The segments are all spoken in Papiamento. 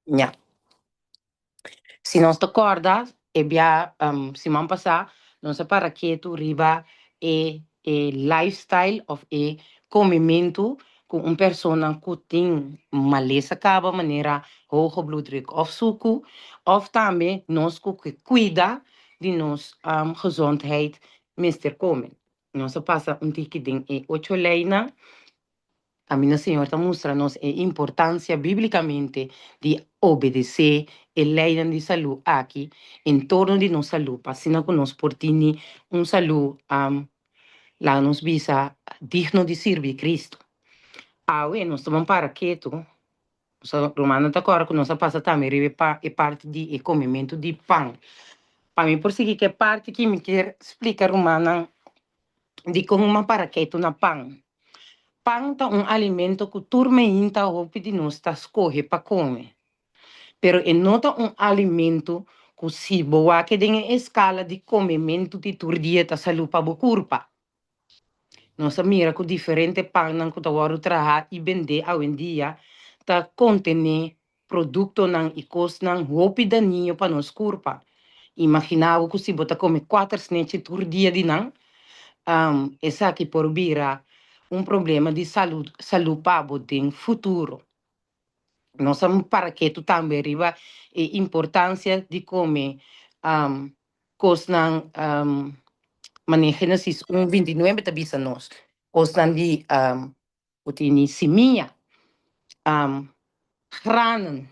Ja. Si nos ta kòrda, e bia siman pasá, nos a para ketu riba e lifestyle òf e komementu ku un persona ku tin malesa kaba manera hoge bloeddruk òf suku, òf tambe nos ku ke kuida di nos gezondheid mester kome. Nos a pasa un tiki den e ocho leinan. Kaminda Señor ta mustra nos e importansia bíblikamente di obedesé e leinan di salú aki en torno di nos salú, pa asina ku nos por tini un salú, laga nos bisa, digno di sirbi Kristu. Awe nos ta ban para ketu. Rumannan ta kòrda ku nos a pasa tambe riba e pa e parti di e komementu di pan. Pa mi por sigui ku e parti ki mi kier splika rumannan dikon un a para ketu na pan. Pan ta un alimento ku tur meinta hopi di nos ta skohe pa kome. Pero e no ta un alimento ku si bo wak den e eskala di komementu di tur dia ta salú pa bo kurpa. Nos a mira ku diferente pannan ku ta wòrdu traha i bendé awendia ta kontené produktonan i kosnan hopi dañino pa nos kurpa. Imaginá bo ku si bo ta kome kuater snechi tur dia di nan, esaki por bira un problema di salú salú pa bo den futuro. Nos a para ketu tambe riba e importansia di kome kosnan manera Génesis un 29 ta bisa nos, kosnan di ku tene simia, granen,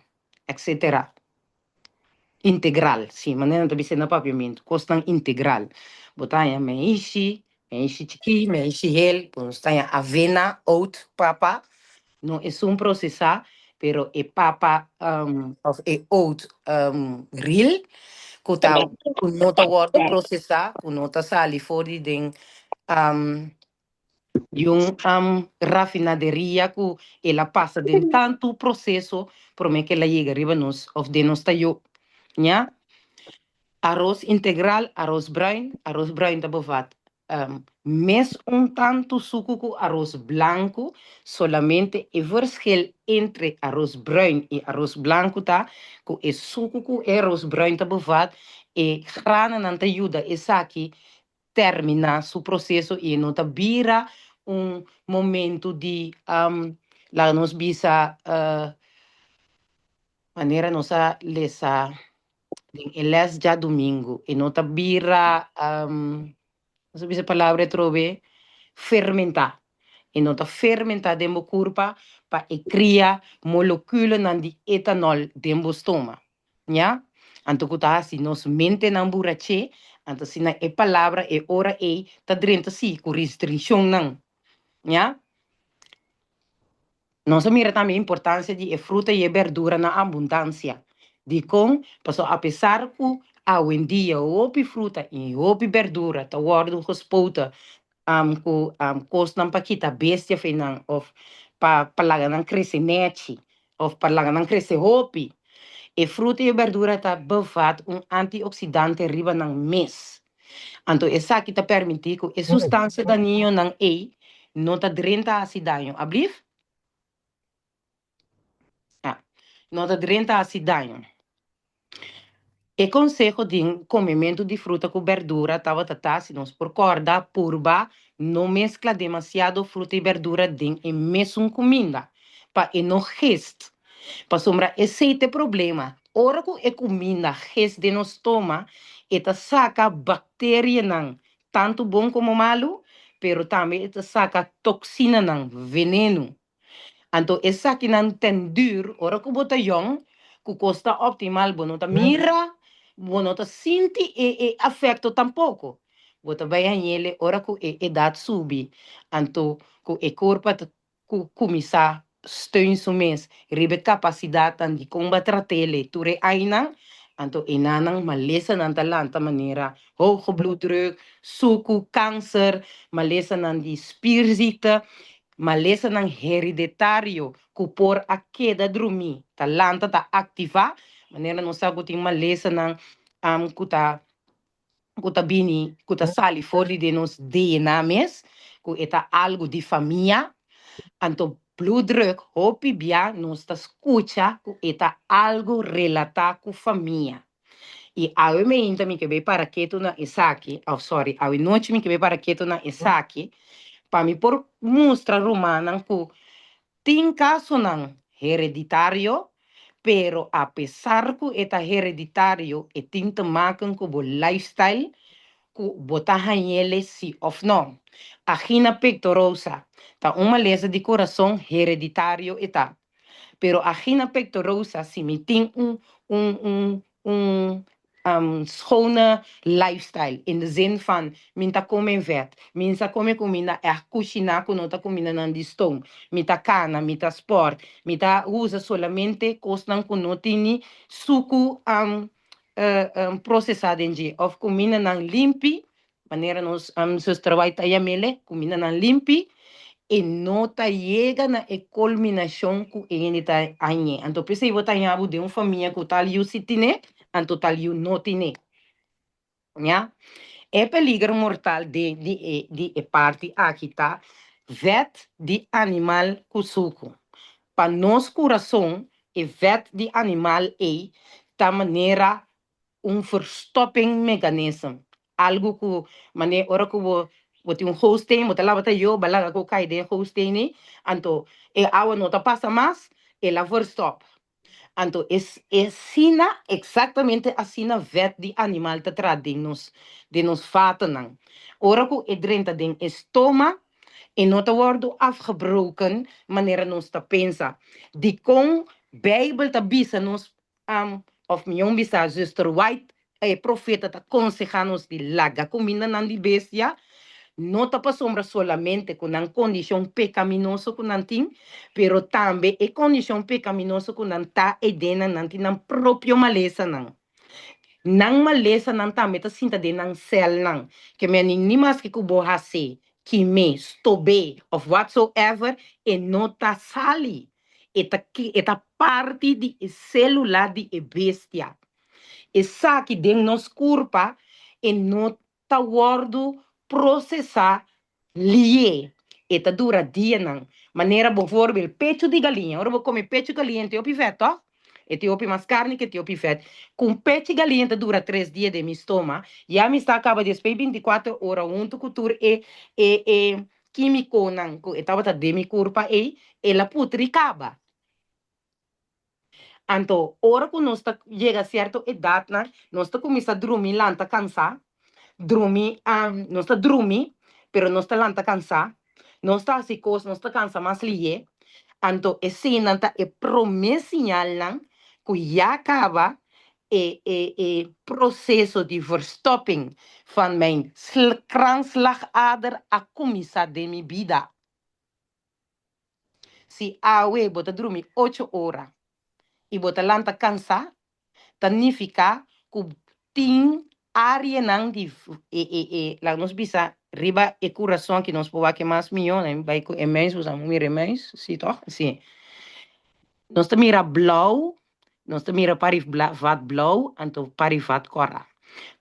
etcetera. Integral, sí, manera nan ta bisa na papiamentu, kosnan integral. Bo ta haña meishi, meishi chikí, meishi hel, bo ta haña avena, oat, papa, no esun prosesá, pero e papa òf e oat real ku ta ku no ta wòrdu prosesá, ku no ta sali for di den di un rafinaderia ku el a pasa den tantu proseso promé ku el a yega riba nos òf den nos tayó. Ña? Aros integral, aros bruin, aros bruin ta bevat mes un tantu suku ku aros blanku, solamente e verschil entre aros bruin i aros blanku ta ku e suku ku e aros bruin ta bevat, e grananan ta yuda esaki terminá su proseso i e no ta bira un momentu di, laga nos bisa, manera nos a lesa den e lès djadumingu, e no ta bira, nos a bisa e palabra atrobe, fermentá. E no ta fermentá den bo kurpa pa e kria molekulanan di etanol den bo stoma. Ña? Anto ku ta hasi nos mentenan buraché, anto asina e palabra e ora ei ta drenta sí ku restrinshonnan. Ña? Nos a mira tambe importansia di e fruta i e berdura na abundansia. Dikon? Pasobra apesar ku awendia hopi fruta i hopi berdura ta wòrdu gespouta ku kosnan pa kita bestia for nan òf pa laga nan krese nèchi òf pa laga nan krese hopi, e fruta i e berdura ta bevat un antioksidante riba nan mes. Anto esaki ta permití ku e sustansia dañinonan ei no ta drenta hasi daño. Ablief? Ah, no ta drenta hasi daño. E konseho den komementu di fruta ku berdura tabata ta, si nos por kòrda, purba no meskla demasiado fruta i berdura den e mesun kuminda, pa e no gest. Pasobra esei ta e problema, ora ku e kuminda gest den nos stoma, e ta saka bakterianan, tantu bon komo malu, pero tambe e ta saka toksinanan, venenu. Anto esakinan ten dür ora ku bo ta yòn, ku kos ta optimal, bo no ta mira, bo no ta sinti e e afekto tampoko. Bo ta bai hañ'el ora ku e edat subi, anto ku e kurpa ta ku kuminsá steun su mes riba e kapasidatnan di kon bo a trat'el tur e ainan, anto enanan malesanan ta lanta manera hoge bloeddruk, suku, kanser, malesanan di spierziekte, malesanan hereditario ku por a keda drumí ta lanta ta aktivá, manera nos sa ku tin malesanan ku ta ku ta bini, ku ta sali for di den nos DNA mes, ku e ta algu di famia. Anto Bloeddruk, hopi bia nos ta skucha ku e ta algu relatá ku famia. I awe mainta mi ke bai para ketu na esaki, òf sorry, awe nochi mi ke bai para ketu na esaki, pa mi por mustra rumannan ku tin kasonan hereditario, pero apesar ku e ta hereditario, e tin te maken ku bo lifestyle, ku bo ta hañ'é si òf no. Angina pectorosa ta un malesa di kurason hereditario e ta. Pero angina pectorosa, si mi tin un schone lifestyle, in de zin van mi ta kome vet, mi ta kome kuminda echt kushiná ku no ta kumindanan di stoom, mi ta kana, mi ta sport, mi ta usa solamente kosnan ku no tin suku prosesá den dje, òf kumindanan limpi, manera nos zuster White ta yam'é, kumindanan limpi, e no ta yega na e kulminashon ku e ta haña. Anto, p'esei bo ta haña den un famia ku tal yu si tin, anto tal yu no tin. Ja? E peliger mortal di e parti aki ta vet di animal ku suku. Pa nos kurason, e vet di animal ei ta manera un verstopping mechanism. Algu ku manera ora ku bo tin un gootsteen, bo ta laba tayó, bo a laga ku kai den gootsteen ni, anto e awa no ta pasa mas, el a verstop. Anto es asina, eksaktamente asina vet di animal ta traha den nos vatennan. Ora ku e drenta den e stoma, e no ta wòrdu afgebroken manera nos ta pensa. Dikon Beibel ta bisa nos òf mihó bisa Zuster White, e profeta ta konsehá nos di laga kumindanan di bestia, no ta pasombra solamente ku nan kondishon pekaminoso ku nan tin, pero tambe e kondishon pekaminoso ku nan ta aden nan tin nan propio malesanan. Nan malesanan tambe ta sinta den nan sèlnan. Ke men ni maske ku bo hasi, kime, stob'é, of whatsoever, e no ta sali. E ta parti di sélula di e bestia. Esaki den nos kurpa e no ta wòrdu prosesá lihé. E ta dura dianan. Manera bijvoorbeeld pechu di galiña. Ora bo kome pechu galiña, tin hopi vet, toch? E tin hopi mas karni ku tin hopi vet. Ku pechu galiña ta dura 3 dia den mi stoma. Ya mi sa kaba despues 24 ora huntu ku tur e kímikonan ku e tabata den mi kurpa ei, el a putri kaba. Anto, ora ku nos ta yega sierto edatnan, nos ta kuminsá drumi lanta kansá, drumi, nos ta drumi, pero nos ta lanta kansá, nos ta hasi kos, nos ta kansa mas lihé. Anto, eseinan ta e promé señalnan ku ya kaba e proseso di verstopping van mijn kransslagader a kuminsá den mi bida. Si awe bo ta drumi 8 ora i bo ta lanta kansá, ta nifiká ku tin áreanan di e laga nos bisa riba e kurason ku nos por wak mas mihó, né? Bai ku e muis, usa mira e muis, si toch? Si. Nos ta mira blou, nos ta mira pari vat blou, anto pari vat kòrá.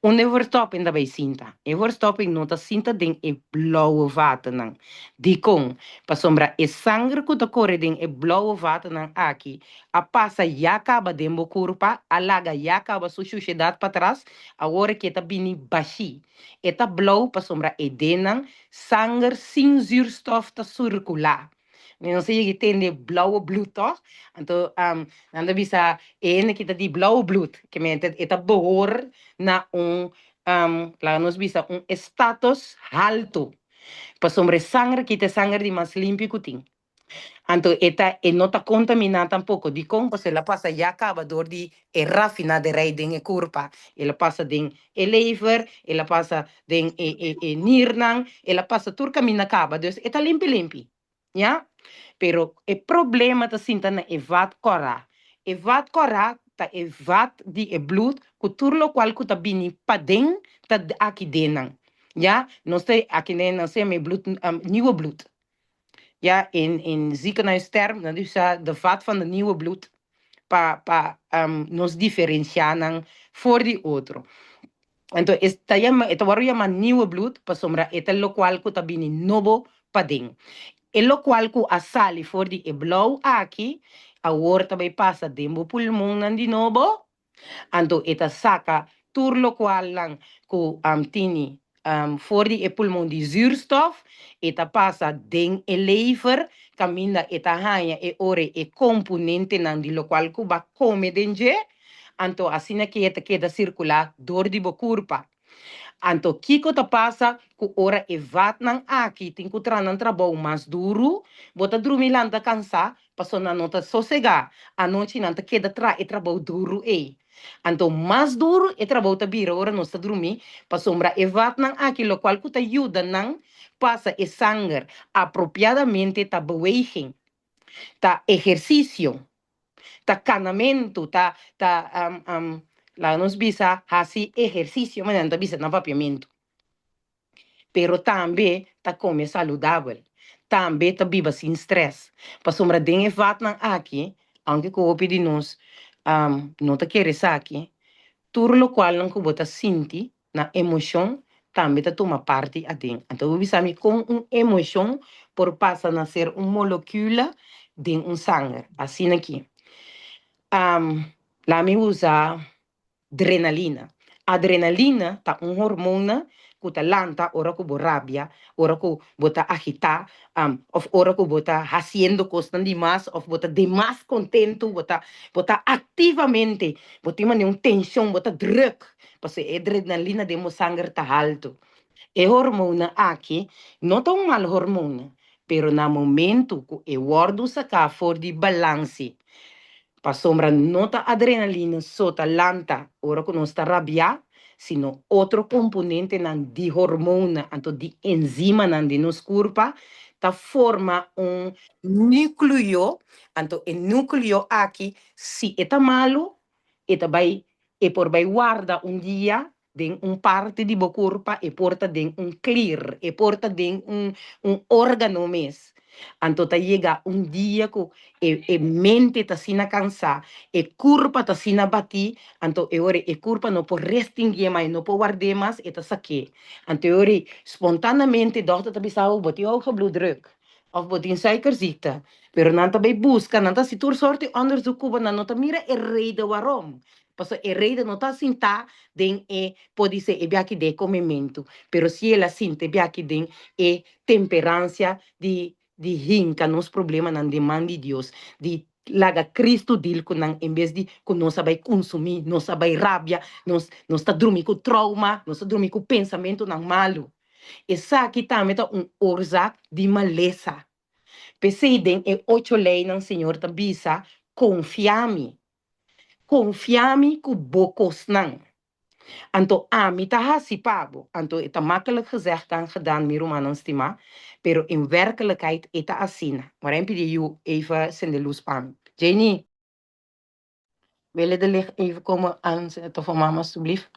Unda e verstopping ta bai sinta? E verstopping no ta sinta den e blou vatennan. Dikon? Pasobra e sanger ku ta kore den e blou vatennan aki, a pasa ya kaba den bo kurpa, a laga ya kaba su sushedat patras, awor ku ta bini bashí. E ta blou pasobra e dennan sanger sin zuurstof ta sirkulá. Mi no sa yega tende blauwe bloed, toch? Anto, nan ta bisa e hende ku ta di blauwe bloed, ke men e ta behoor na un laga nos bisa un status haltu. Pasobra e sanger ku ta sanger di mas limpi ku tin. Anto e ta e no ta kontaminá tampoko. Dikon? Pasobra el a pasa ya kaba dor di e raffinaderij den e kurpa. El a pasa den e lever, el a pasa den e niernan, el a pasa tur kaminda kaba. Dus e ta limpi limpi. Ja? Pero e problema ta sinta na e vat kòrá. E vat kòrá ta e vat di e bloed ku tur lokual ku ta bini paden ta aki dennan. Ja? Nos ta aki den nos ta yama e bloed nieuwe bloed. Ja, in ziekenhuisterm, dan is de vat van de nieuwe bloed pa nos diferensiá nan for di otro. Anto, e ta yama, e ta wòrdu yama nieuwe bloed, pasobra e ta lokual ku ta bini nobo paden. E lokual ku a sali for di e blou aki, awor ta bai pasa den bo pulmonnan di nobo, anto e ta saka tur lokualnan ku tini for di e pulmon di zuurstof, e ta pasa den e lever, kaminda e ta haña e ora e komponentenan di lokual ku bo a kome den dje, anto asina ke e ta keda sirkulá dor di bo kurpa. Anto kiko ta pasa ku ora e vatnan aki tin ku traha nan trabou mas duru, bo ta drumi lanta kansá, pasobra nan no ta sosegá, anochi nan ta keda traha e trabou duru ei. Anto mas duru e trabou ta bira ora nos ta drumi, pasobra e vatnan aki lokual ku ta yuda nan pasa e sanger apropiadamente ta beweging, ta ehersisio, ta kanamentu, ta ta laga nos bisa hasi ehersisio manera nan ta bisa na papiamentu. Pero tambe ta kome saludabel, tambe ta biba sin strès. Pasobra den e vatnan aki, aunke ku hopi di nos no ta kere esaki, tur lokualnan ku bo ta sinti na emoshon tambe ta tuma parti aden. Anto bo bisa mi kon un emoshon por pasa na ser un molekula den un sanger. Asina ki laat mi usa drenalina. Adrenalina ta un hormona ku ta lanta ora ku bo rabia, ora ku bo ta agitá, òf ora ku bo ta hasiendo kosnan dimas òf bo ta demas kontentu, bo ta bo ta aktivamente, bo tin manera un tenshon, bo ta drùk. Pasobra e adrenalina den bo sanger ta haltu. E hormona aki no ta un mal hormona, pero na momento ku e wòrdu saká for di balanse, pasobra no ta adrenalina so ta lanta ora ku nos ta rabiá, sino otro komponentenan di hormona, anto di enzimanan den nos kurpa, ta forma un núkleo, anto e núkleo aki si e ta malu, e ta bai e por bai warda un dia den un parti di bo kurpa, e por ta den un klier, e por ta den un un órgano mes. Anto ta yega un dia ku e e mente ta asina kansá, e kurpa ta asina batí, anto e ora e kurpa no por restinguié mas, e no por ward'é mas, e ta sak'é. Anto e ora spontanamente dòkter ta bisa bo, bo tin hoge bloeddruk. Of bo tin suikerziekte. Pero nan ta bay busca, nan ta haci tur soort di onderzoek cu bo, nan no ta mira e reden waarom. Pasobra e reden no ta sinta den e, podise e biaki den e comementu, pero si el a sinta e biaki den e temperancia di di hinca nos problemanan den man di Dios, di laga Cristo deal cu nan en bes di cu nos a bay consumi, nos a bay rabia, nos nos ta drumi cu trauma, nos ta drumi cu pensamentonan malo. Esaki tambe ta un oorzaak di malesa. P'esei den e ocho leinan Señor ta bisa, Konfia mi. Konfia mi ku bo kosnan. Anto ami ta hasi pa bo. Anto e ta makkelijk gezegd dan gedaan, mi rumannan stimá, pero en werkelijkheid e ta asina. Ora mi pidi yu even sende lus pa mi. Janie, wil je de licht even komen aanzetten voor mama alstublieft?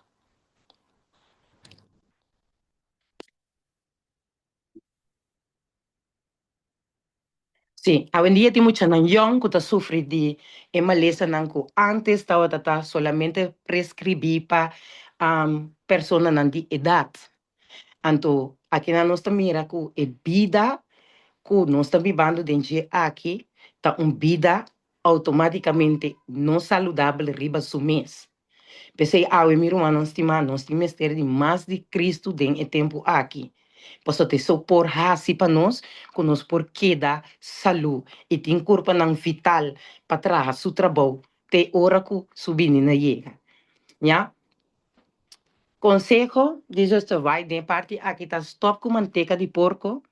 Sí, awendia tin muchanan yòn ku ta sufri di e malesanan ku ántes tabata ta solamente preskribí pa personanan di edat. Anto akinan nos ta mira ku e bida ku nos ta bibando den dje aki ta un bida outomátikamente no saludabel riba su mes. P'esei awe mi rumannan stimá, nos tin mester di mas di Kristu den e tempu aki, pasobra ta esou por hasi pa nos ku nos por keda salú i tin kurpanan vital pa traha su trabou te ora ku su bini na yega. Ya. Konseho di Zuster White den e parti aki ta stòp ku manteka di porko.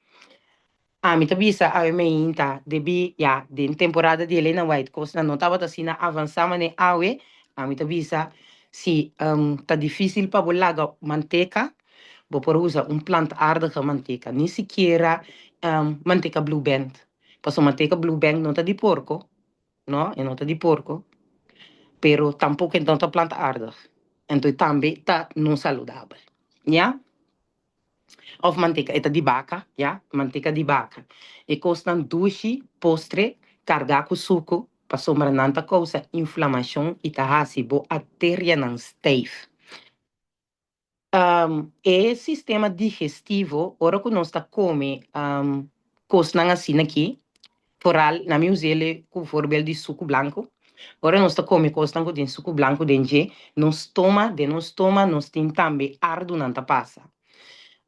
Ami ta bisa awe meinta debí ya den temporada di Elena White kosnan no tabata asina avansá manera awe. Ami ta bisa si ta difísil pa bo laga manteka bo por usa un plantaardige manteka ni sikiera manteka Blue Band pasobra manteka Blue Band no ta di porko no e no ta di porko pero tampoko e no ta plantaardig anto tambe ta no saludabel ya. Of manteka, e ta di baka, ya, manteka di baka. E kosnan dushi, postre, kargá ku suku, pasobra nan ta kousa inflamashon i ta hasi bo arterianan steif. E sistema digestivo, ora ku nos ta kome. kosnan asina aki, foral na mi us'é ku voorbeeld di suku blanku. Ora nos ta kome kosnan ku tin suku blanku den dje, nos stoma, den nos stoma nos tin tambe ardunan ta pasa.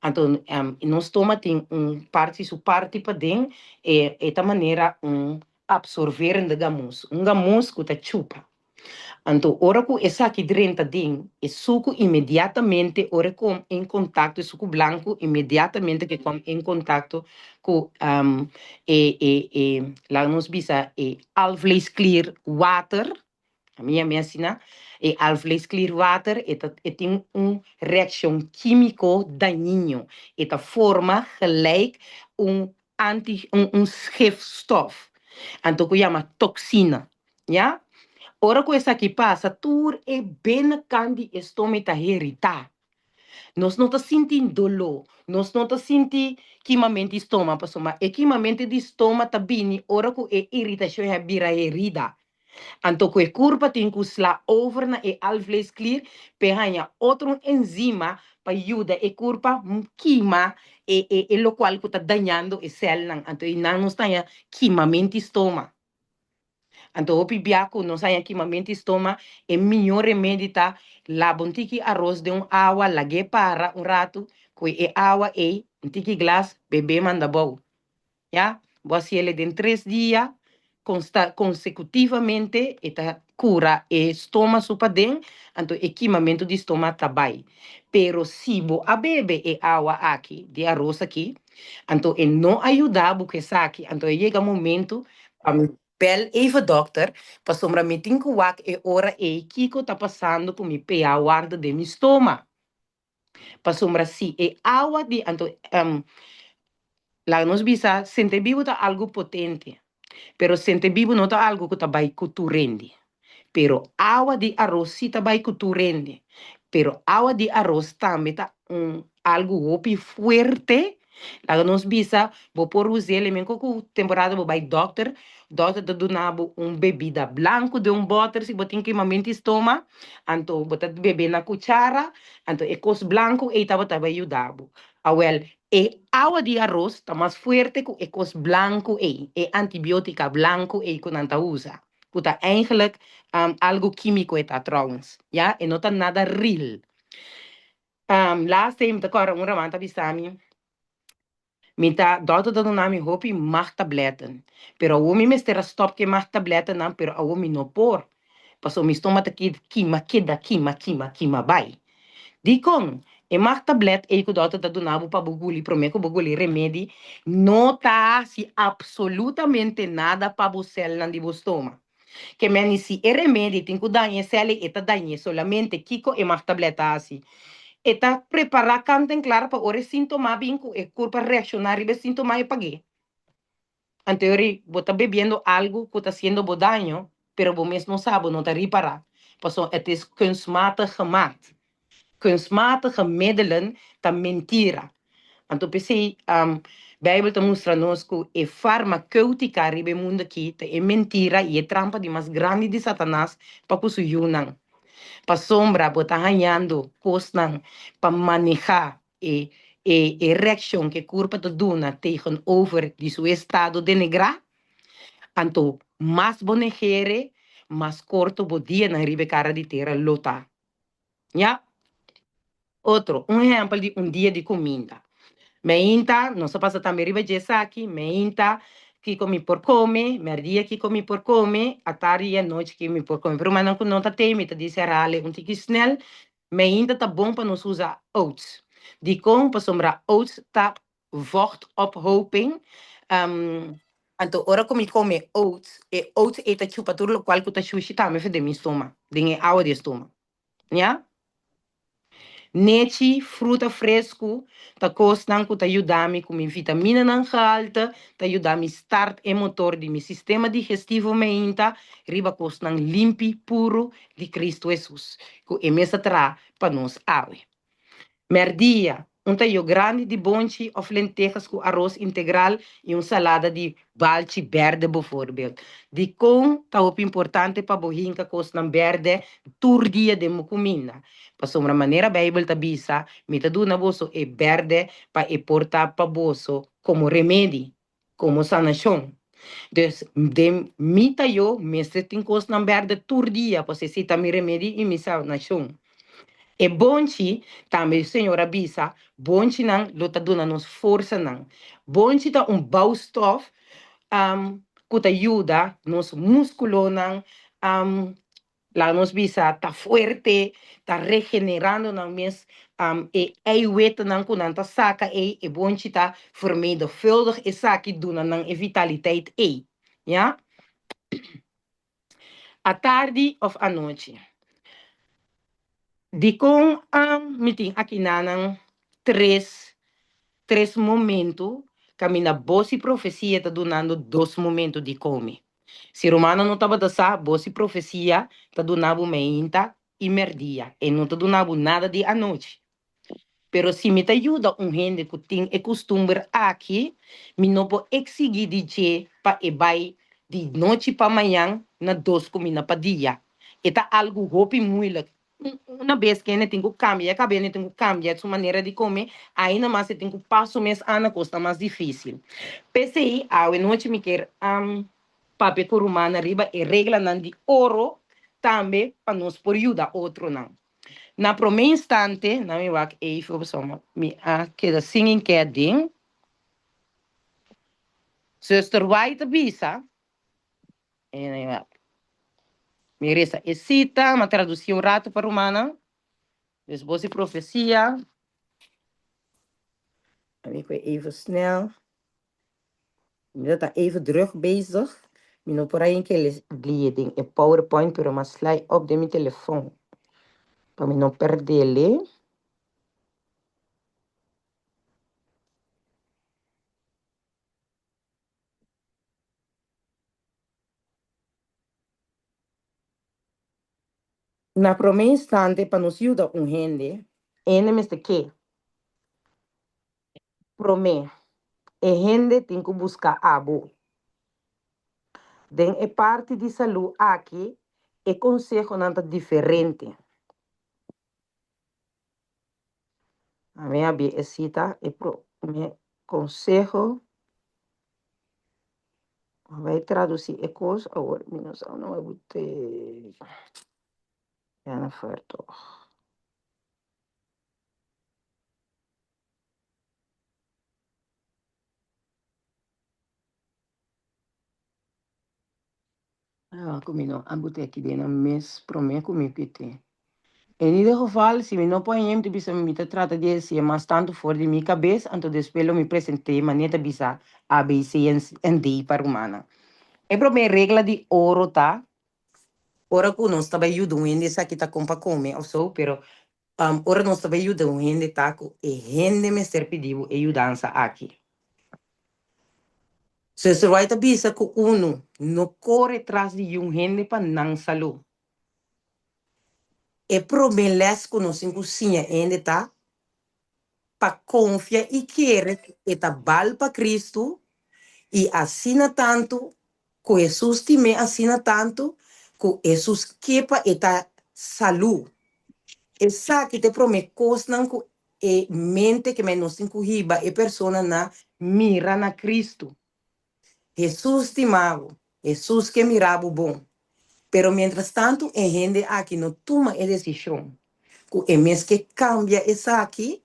Anto nos stoma tin un parti, su parti paden e ta manera un absorverende gamus, un gamus ku ta chupa. Anto ora ku esaki drenta den e suku inmediatamente ora e kom en kontakto, e suku blanku inmediatamente ku e kom en kontakto ku e e e laga nos bisa e alvleesklier water, ami yam'é asina, e alvleesklier water e ta e tin un reakshon kímiko dañino, e ta forma gelijk un anti un un schifstof anto ku yama toksina ya. Ora ku esaki pasa tur e binnenkant di e stoma ta heritá. Nos no ta sinti doló, nos no ta sinti kimamento di stoma pasobra e kimamento di stoma ta bini ora ku e iritashon a bira herida. Anto ku e kurpa tin ku sla over na e alvleesklier p'e haña otro enzima pa yuda e kurpa kima e e e lokual ku ta dañando e sèlnan. Anto einan nos ta haña kimamento di stoma. Anto hopi bia ku nos haña kimamento di stoma e mihó remedi ta laba un tiki aros den un awa lag'é para un ratu ku e awa ei un tiki glas bebé manda bou. Ya, bo a hasiel den tres dia consta consekutivamente e ta kura e stoma su paden, anto e kimamentu di stoma ta bai. Pero si bo a bebe e awa aki, di aros aki, anto e no a yuda bo ku esaki, anto e yega momentu pa mi bel even dòkter, pasobra mi tin ku wak e ora ei kiko ta pasando ku mi pH waarde den mi stoma. Pasobra si e awa di anto laga nos bisa sente bibu ta algu potente, pero sente bibu no ta algu ku ta bai ku tur hende. Pero awa di aros si ta bai ku tur hende. Pero awa di aros tambe ta un algu hopi fuerte. Laga nos bisa bo por us'é men ku temporada bo bai dòkter, dòkter ta duna bo un bebida blanku den un bòter si bo tin kimamento di stoma, anto bo ta bebe na kuchara, anto e kos blanku ei tabata bai yuda bo. Awèl, e awa di aros ta mas fuerte ku e kos blanku ei, e antibiotika blanku ei ku nan ta usa, ku ta eigenlijk algu kímiko e ta trouwens, ya, e no ta nada real. Laatste mi ta kòrda un raman ta bisa mi, Mi ta, dòkter ta duna mi hopi maagtabletten, pero awor mi mester a stòp ku e maagtablettennan, pero awor mi no por, pasobra mi stoma ta kima, keda kima, kima, kima bai. Dikon? E maagtablet ei ku dòkter ta duna bo pa bo guli promé ku bo guli remedi no ta hasi absolutamente nada pa bo sèlnan di bo stoma. Ke men i si e remedi tin ku daña e sèl ei, e ta dañ'é. Solamente kiko e maagtablet ta hasi? E ta prepará kant en klar pa ora e síntoma bin ku e kurpa reakshoná riba e síntoma e pag'é. Anto e ora ei bo ta bebiendo algu ku ta hasiendo bo daño, pero bo mes no sa, bo no ta ripará, pasobra het is kunstmatig gemaakt. Kunstmatige middelen ta mentira. Anto p'esei Bijbel ta mustra nos ku e farmakeutika riba e mundu aki ta e mentira i e trampa di mas grandi di Satanas pa ku su yunan. Pasobra bo ta hañando kosnan pa manehá e e e reakshon ku e kurpa ta duna tegenover di su estado denegrá. Anto mas bo negere, mas korto bo dianan riba e kara di tera lo ta. Ya. Otro, un ehèmpel di un dia di kuminda. Meinta, nos a pasa tambe riba dje esaki, meinta kiko mi por kome, mèrdia kiko mi por kome, atardi i anochi kiko mi por kome. Pero rumannan ku no ta tei, mi ta di herhal un tiki snel, meinta ta bon pa nos usa oats. Dikon? Pasobra oats ta vochtophoping. Anto ora ku mi kome oats, e oats ei ta chupa tur lokual ku ta shushi tambe for den mi stoma, den e awa di e stoma. Ya. Nechi, fruta fresku ta kosnan ku ta yuda mi ku mi vitaminanan gehalte, ta yuda mi start e motor di mi sistema digestivo meinta riba kosnan limpi, puru di Kristu Hesus, ku e mes a traha pa nos awe. Mèrdia, un tayo grandi di bonchi òf lentejas ku aros integral i un salada di balchi bèrdè bovoorbeeld. Dikon ta hopi importante pa bo hinka kosnan bèrdè tur dia den bo kuminda? Pasobra manera Beibel ta bisa, Mi ta duna boso e bèrdè pa e por ta pa boso komo remedi. Komo sanashon. Dus den mi tayo mester tin kosnan bèrdè tur dia pasobra esei ta mi remedi i mi sanashon. E bonchi, tambe Señor a bisa, bonchinan lo ta duna nos forsanan. Bonchi ta un bouwstof ku ta yuda nos múskulonan Laga nos bisa ta fuerte, ta regenerando nan mes, e eiwitnan ku nan ta saka ei, e bonchi ta vermenigvuldig esaki duna nan e vitaliteit ei. Ya. Atardi òf anochi. Dikon mi tin akinanan tres tres momentu kaminda bos i profesia ta dunando dos momentu di kome? Si rumannan no tabata sa, bo si profesia ta duna bo meinta i merdia, e no ta duna bo nada di anochi. Pero si mi ta yuda un hende ku tin e kustumber aki, mi no por eksigí di dje pa e bai di nochi pa mañan na dos kuminda pa dia. E ta algu hopi muilik. Una bes ku hende tin ku kambia e kabes, hende tin ku kambia su manera di kome, ainda mas e tin ku pas su mes ana kos ta mas difísil. P'esei awe nochi mi kier papia ku rumannan riba e reglanan di oro tambe pa nos por yuda otronan. Na promé instante, na mi wak even pasobra mi a keda sin inkè den. Zuster White a bisa. Mi resa e cita, m'a traduci un rato pa rumannan. Dus bos di profecia. Mi koe even snel. Mi ta even druk bezig. Mi no por a yin lie den e PowerPoint, pero m'a slide op den mi telefon. Pa mi no perdele. Na promé instante pa nos yuda un hende, e hende mester ke. Promé, e hende tin ku buska abo. Den e parti di salú aki e konsehonan ta diferente. Ami a bia e sita e prome conseho. Mi bai traduci e cos awor mi no sa unda mi a bute. Jennifer toch. Ah, ku mi no a bute aki den nan mes prome ku mi piti. En ieder geval, si mi no por hañ'é, mi ta bisa mi ta trata di hasié mas tantu for di mi kabes, anto despues lo mi present'é manera ta bisa A, B, C en D pa rumannan. E prome regla di oro ta, ora ku nos ta bai yuda un hende esaki ta kon pa kome òf so, pero ora nos ta bai yuda un hende ta ku e hende mester pidi bo e yudansa aki. Zuster White a bisa ku unu no kore tras di yun hende pa nan salú. E promé lès ku nos tin ku siña hende ta pa konfia i kere ku e ta bal pa Kristu i asina tantu ku Hesus stim'é asina tantu ku Hesus ke pa e ta salú. Esaki ta e promé kosnan ku e mente ke nos tin ku hiba e persona na mira na Kristu. Hesus stima bo, Hesus ke mira bo bon. Pero mientras tantu e hende aki no tuma e desishon ku e mes ke kambia esaki,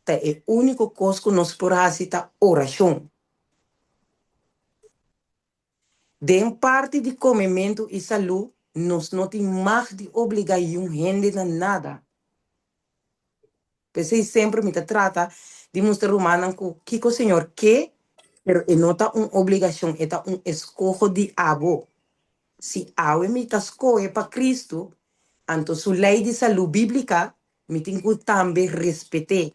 ta e úniko kos ku nos por hasi ta orashon. Den parti di komementu i salú nos no tin mag di obligá yun hende na nada. P'esei semper mi ta trata di mustra rumannan ku kiko Señor ke, pero e no ta un obligashon, e ta un eskoho di abo. Si awe mi ta skohe pa Kristu, anto su lei di salú bíblika mi tin ku tambe respet'é.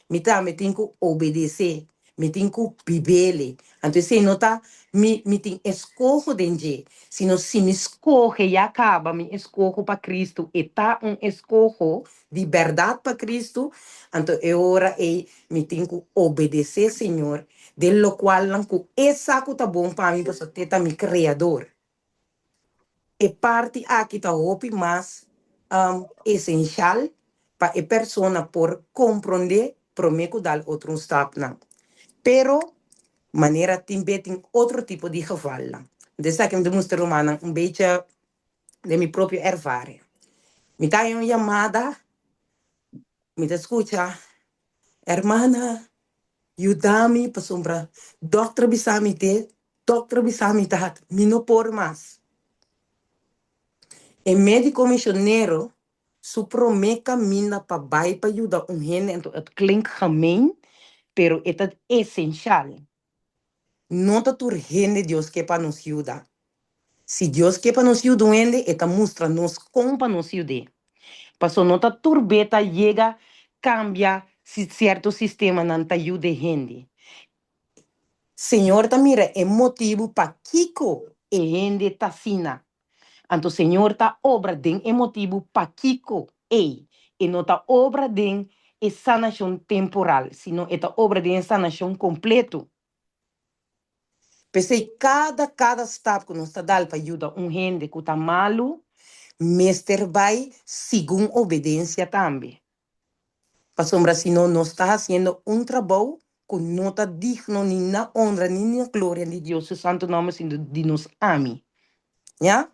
Mi tambe tin ku obedesé, mi tin ku bibele. Anto esei no ta mi mi tin eskoho den dje, sino si mi skohe ya kaba mi eskoho pa Kristu, e ta un eskoho di bèrdat pa Kristu, anto e ora ei mi tin ku obedesé Señor den lokualnan ku E sa ku ta bon pa mi pasobra te ta mi Kreador. E parti aki ta hopi mas esenshal pa e persona por komprondé promé ku dal otro un stapnan. Pero. Manera tin be tin otro tipo di gevalnan. Anto esaki mi ta mustra rumannan un becha den mi propio ervaring. Mi ta haña un yamada, mi ta skucha, Hermana, yuda mi pasobra dòkter a bisa mi te, dòkter a bisa mi dat, mi no por mas. E médiko misionero su promé kaminda pa bai pa yuda un hende, anto het klinkt gemeen, pero e ta esenshal. No ta tur hende Dios ke pa nos yuda. Si Dios ke pa nos yuda un hende, e ta mustra nos kon pa nos yud'é. Paso no ta tur be ta yega kambia si sierto sistemanan ta yuda e hende. Señor ta mira e motibu pakiko e hende ta asina. Anto Señor ta obra den e motibu pakiko ei. E no ta obra den e sanashon temporal, sino e ta obra den e sanashon kompleto. P'esei kada kada stap ku nos ta dal pa yuda un hende ku ta malu mester bai segun obedensia tambe. Pasobra si no nos ta hasiendo un trabou ku no ta digno ni na onra ni na gloria di Dios su santu nòmber sino di nos ami. Ya?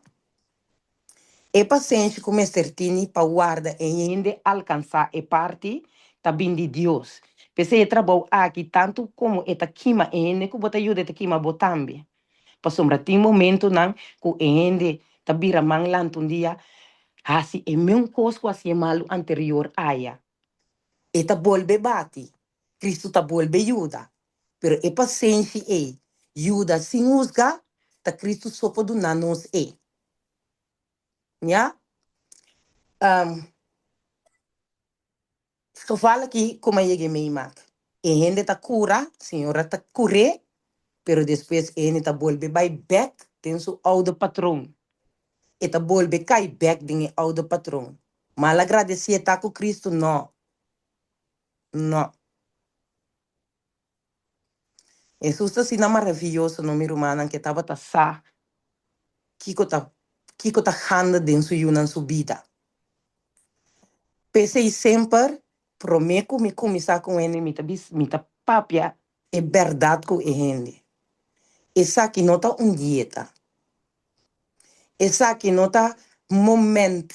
E pasenshi ku mester tini pa warda e hende alkansá e parti ta bin di Dios. P'esei e trabou aki tantu komo e ta kima e hende ku bo ta yuda e ta kima bo tambe. Pasobra tin momentonan ku e hende ta bira man lanta un dia hasi e meun kos ku hasi e malu anterior aya. E ta bolbe bati, Kristu ta bolbe yuda, pero e pasenshi ei, yuda sin husga, ta Kristu so por duna nos ei. Ya? Geval aki ku mi a yega e meimak. E hende ta kura, señora ta kur'é, pero despues e hende ta bolbe bai bèk den su oude patron. E ta bolbe kai bèk den e oude patron. Malagradesí e ta ku Kristu? No. No. Hesus ta asina maraviyoso, no mi rumannan, ku e tabata sa kiko ta kiko ta handa den su yunan su bida. P'esei semper promé ku mi kuminsá ku un hende mi ta bis mi ta papia e bèrdat ku e hende. Esaki no ta un dieta. Esaki no ta moment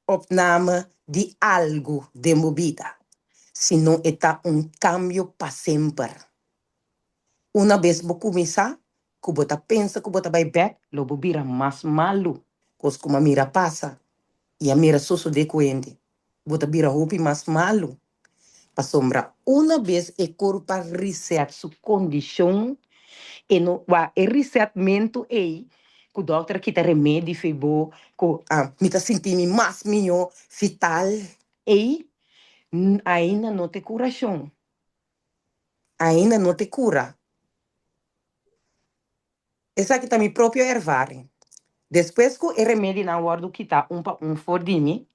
opname di algu den bo bida, sino e ta un kambio pa semper. Una bes bo kuminsá, ku bo ta pensa ku bo ta bai bèk, lo bo bira mas malu. Kos ku mi a mira pasa i a mira sosodé ku hende, bo ta bira hopi mas malu. Pasobra una bes e kurpa reset su kondishon, e no wak e resetmentu ei ku dòkter a kita remedi fi bo ku mi ta sinti mi mas mihó vital ei, ainda no ta e kurashon, ainda no ta e kura. Esaki ta mi propio ervaring. Despues ku e remedinan wòrdu kitá un pa un for di mi,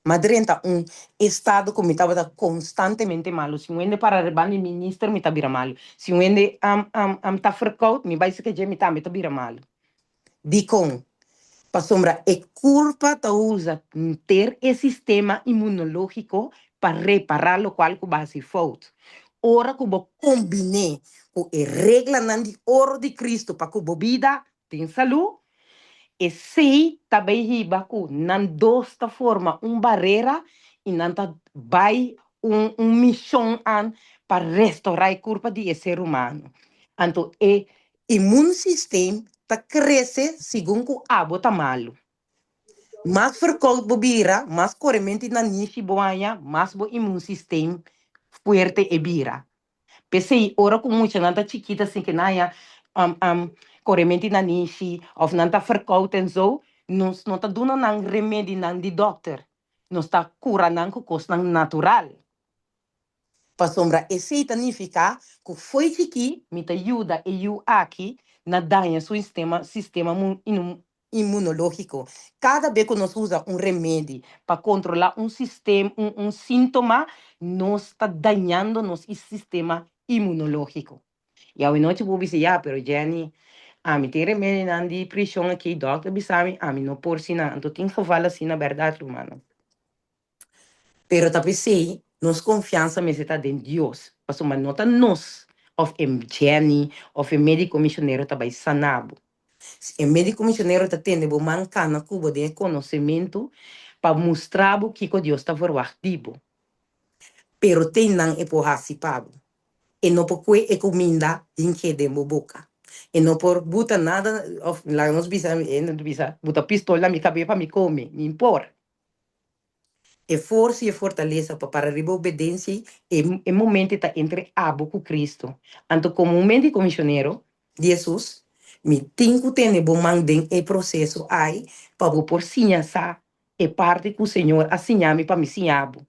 m'a drenta un estado ku mi tabata konstantemente malu. Si un hende para riba mi minister, mi ta bira malu. Si un hende ta ferkout, mi bai seke dje, mi tambe ta bira malu. Dikon? Pasobra e kurpa ta usa henter e sistema imunológiko pa repará lokual ku bo a hasi fout. Ora ku bo kombiné ku e reglanan di oro di Kristu pa ku bo bida tin salú, esei ta bai hiba ku nan dos ta forma un barera i nan ta bai un un mishon an pa restourá e kurpa di e ser humano. Anto e imunsysteem ta krese segun ku abo ta malu. Mas verkoud bo bira, mas korementu i nanishi bo haña, mas bo immuunsysteem fuerte e bira. P'esei ora ku muchanan ta chikit asin ke nan haña korementu i nanishi òf nan ta verkoud en zo, nos no ta duna nan remedinan di dòkter, nos ta kura nan ku kosnan natural. Pasobra esei ta nifiká ku fo'i chikí mi ta yuda e yu aki na daña su sistema inmunológiko. Kada be ku nos usa un remedi pa kontrolá un sistem un un síntoma, nos ta dañando nos sistema inmunológiko. I awenochi bo bisa, Ya, pero Jenny, ami tin remedinan di preshon aki, dòkter bisa mi, ami no por sinan. Anto tin geval asina, bèrdat, rumannan? Pero ta p'esei nos konfiansa mester ta den Dios, pasobra no ta nos òf e Jenny òf e médiko mishonero ta bai sana bo. E médiko mishonero ta tende bo man kana ku bo den e konosementu pa mustra bo kiko Dios ta verwagt di bo. Pero te nan e por hasi pa bo. E no por kue e kuminda hink'é den bo boka. E no por buta nada, òf laga nos bisa, e no ta bisa, buta pistol na mi kabes pa mi kome. Mi por. E forsa i e fortalesa pa para riba obedensia ei, e momento ta entre abo ku Cristo. Anto komo un médiko misionero di Hesus, mi tin ku tene bo man den e proseso ai pa bo por siña sa e parti ku Señor a siña mi pa mi siña bo.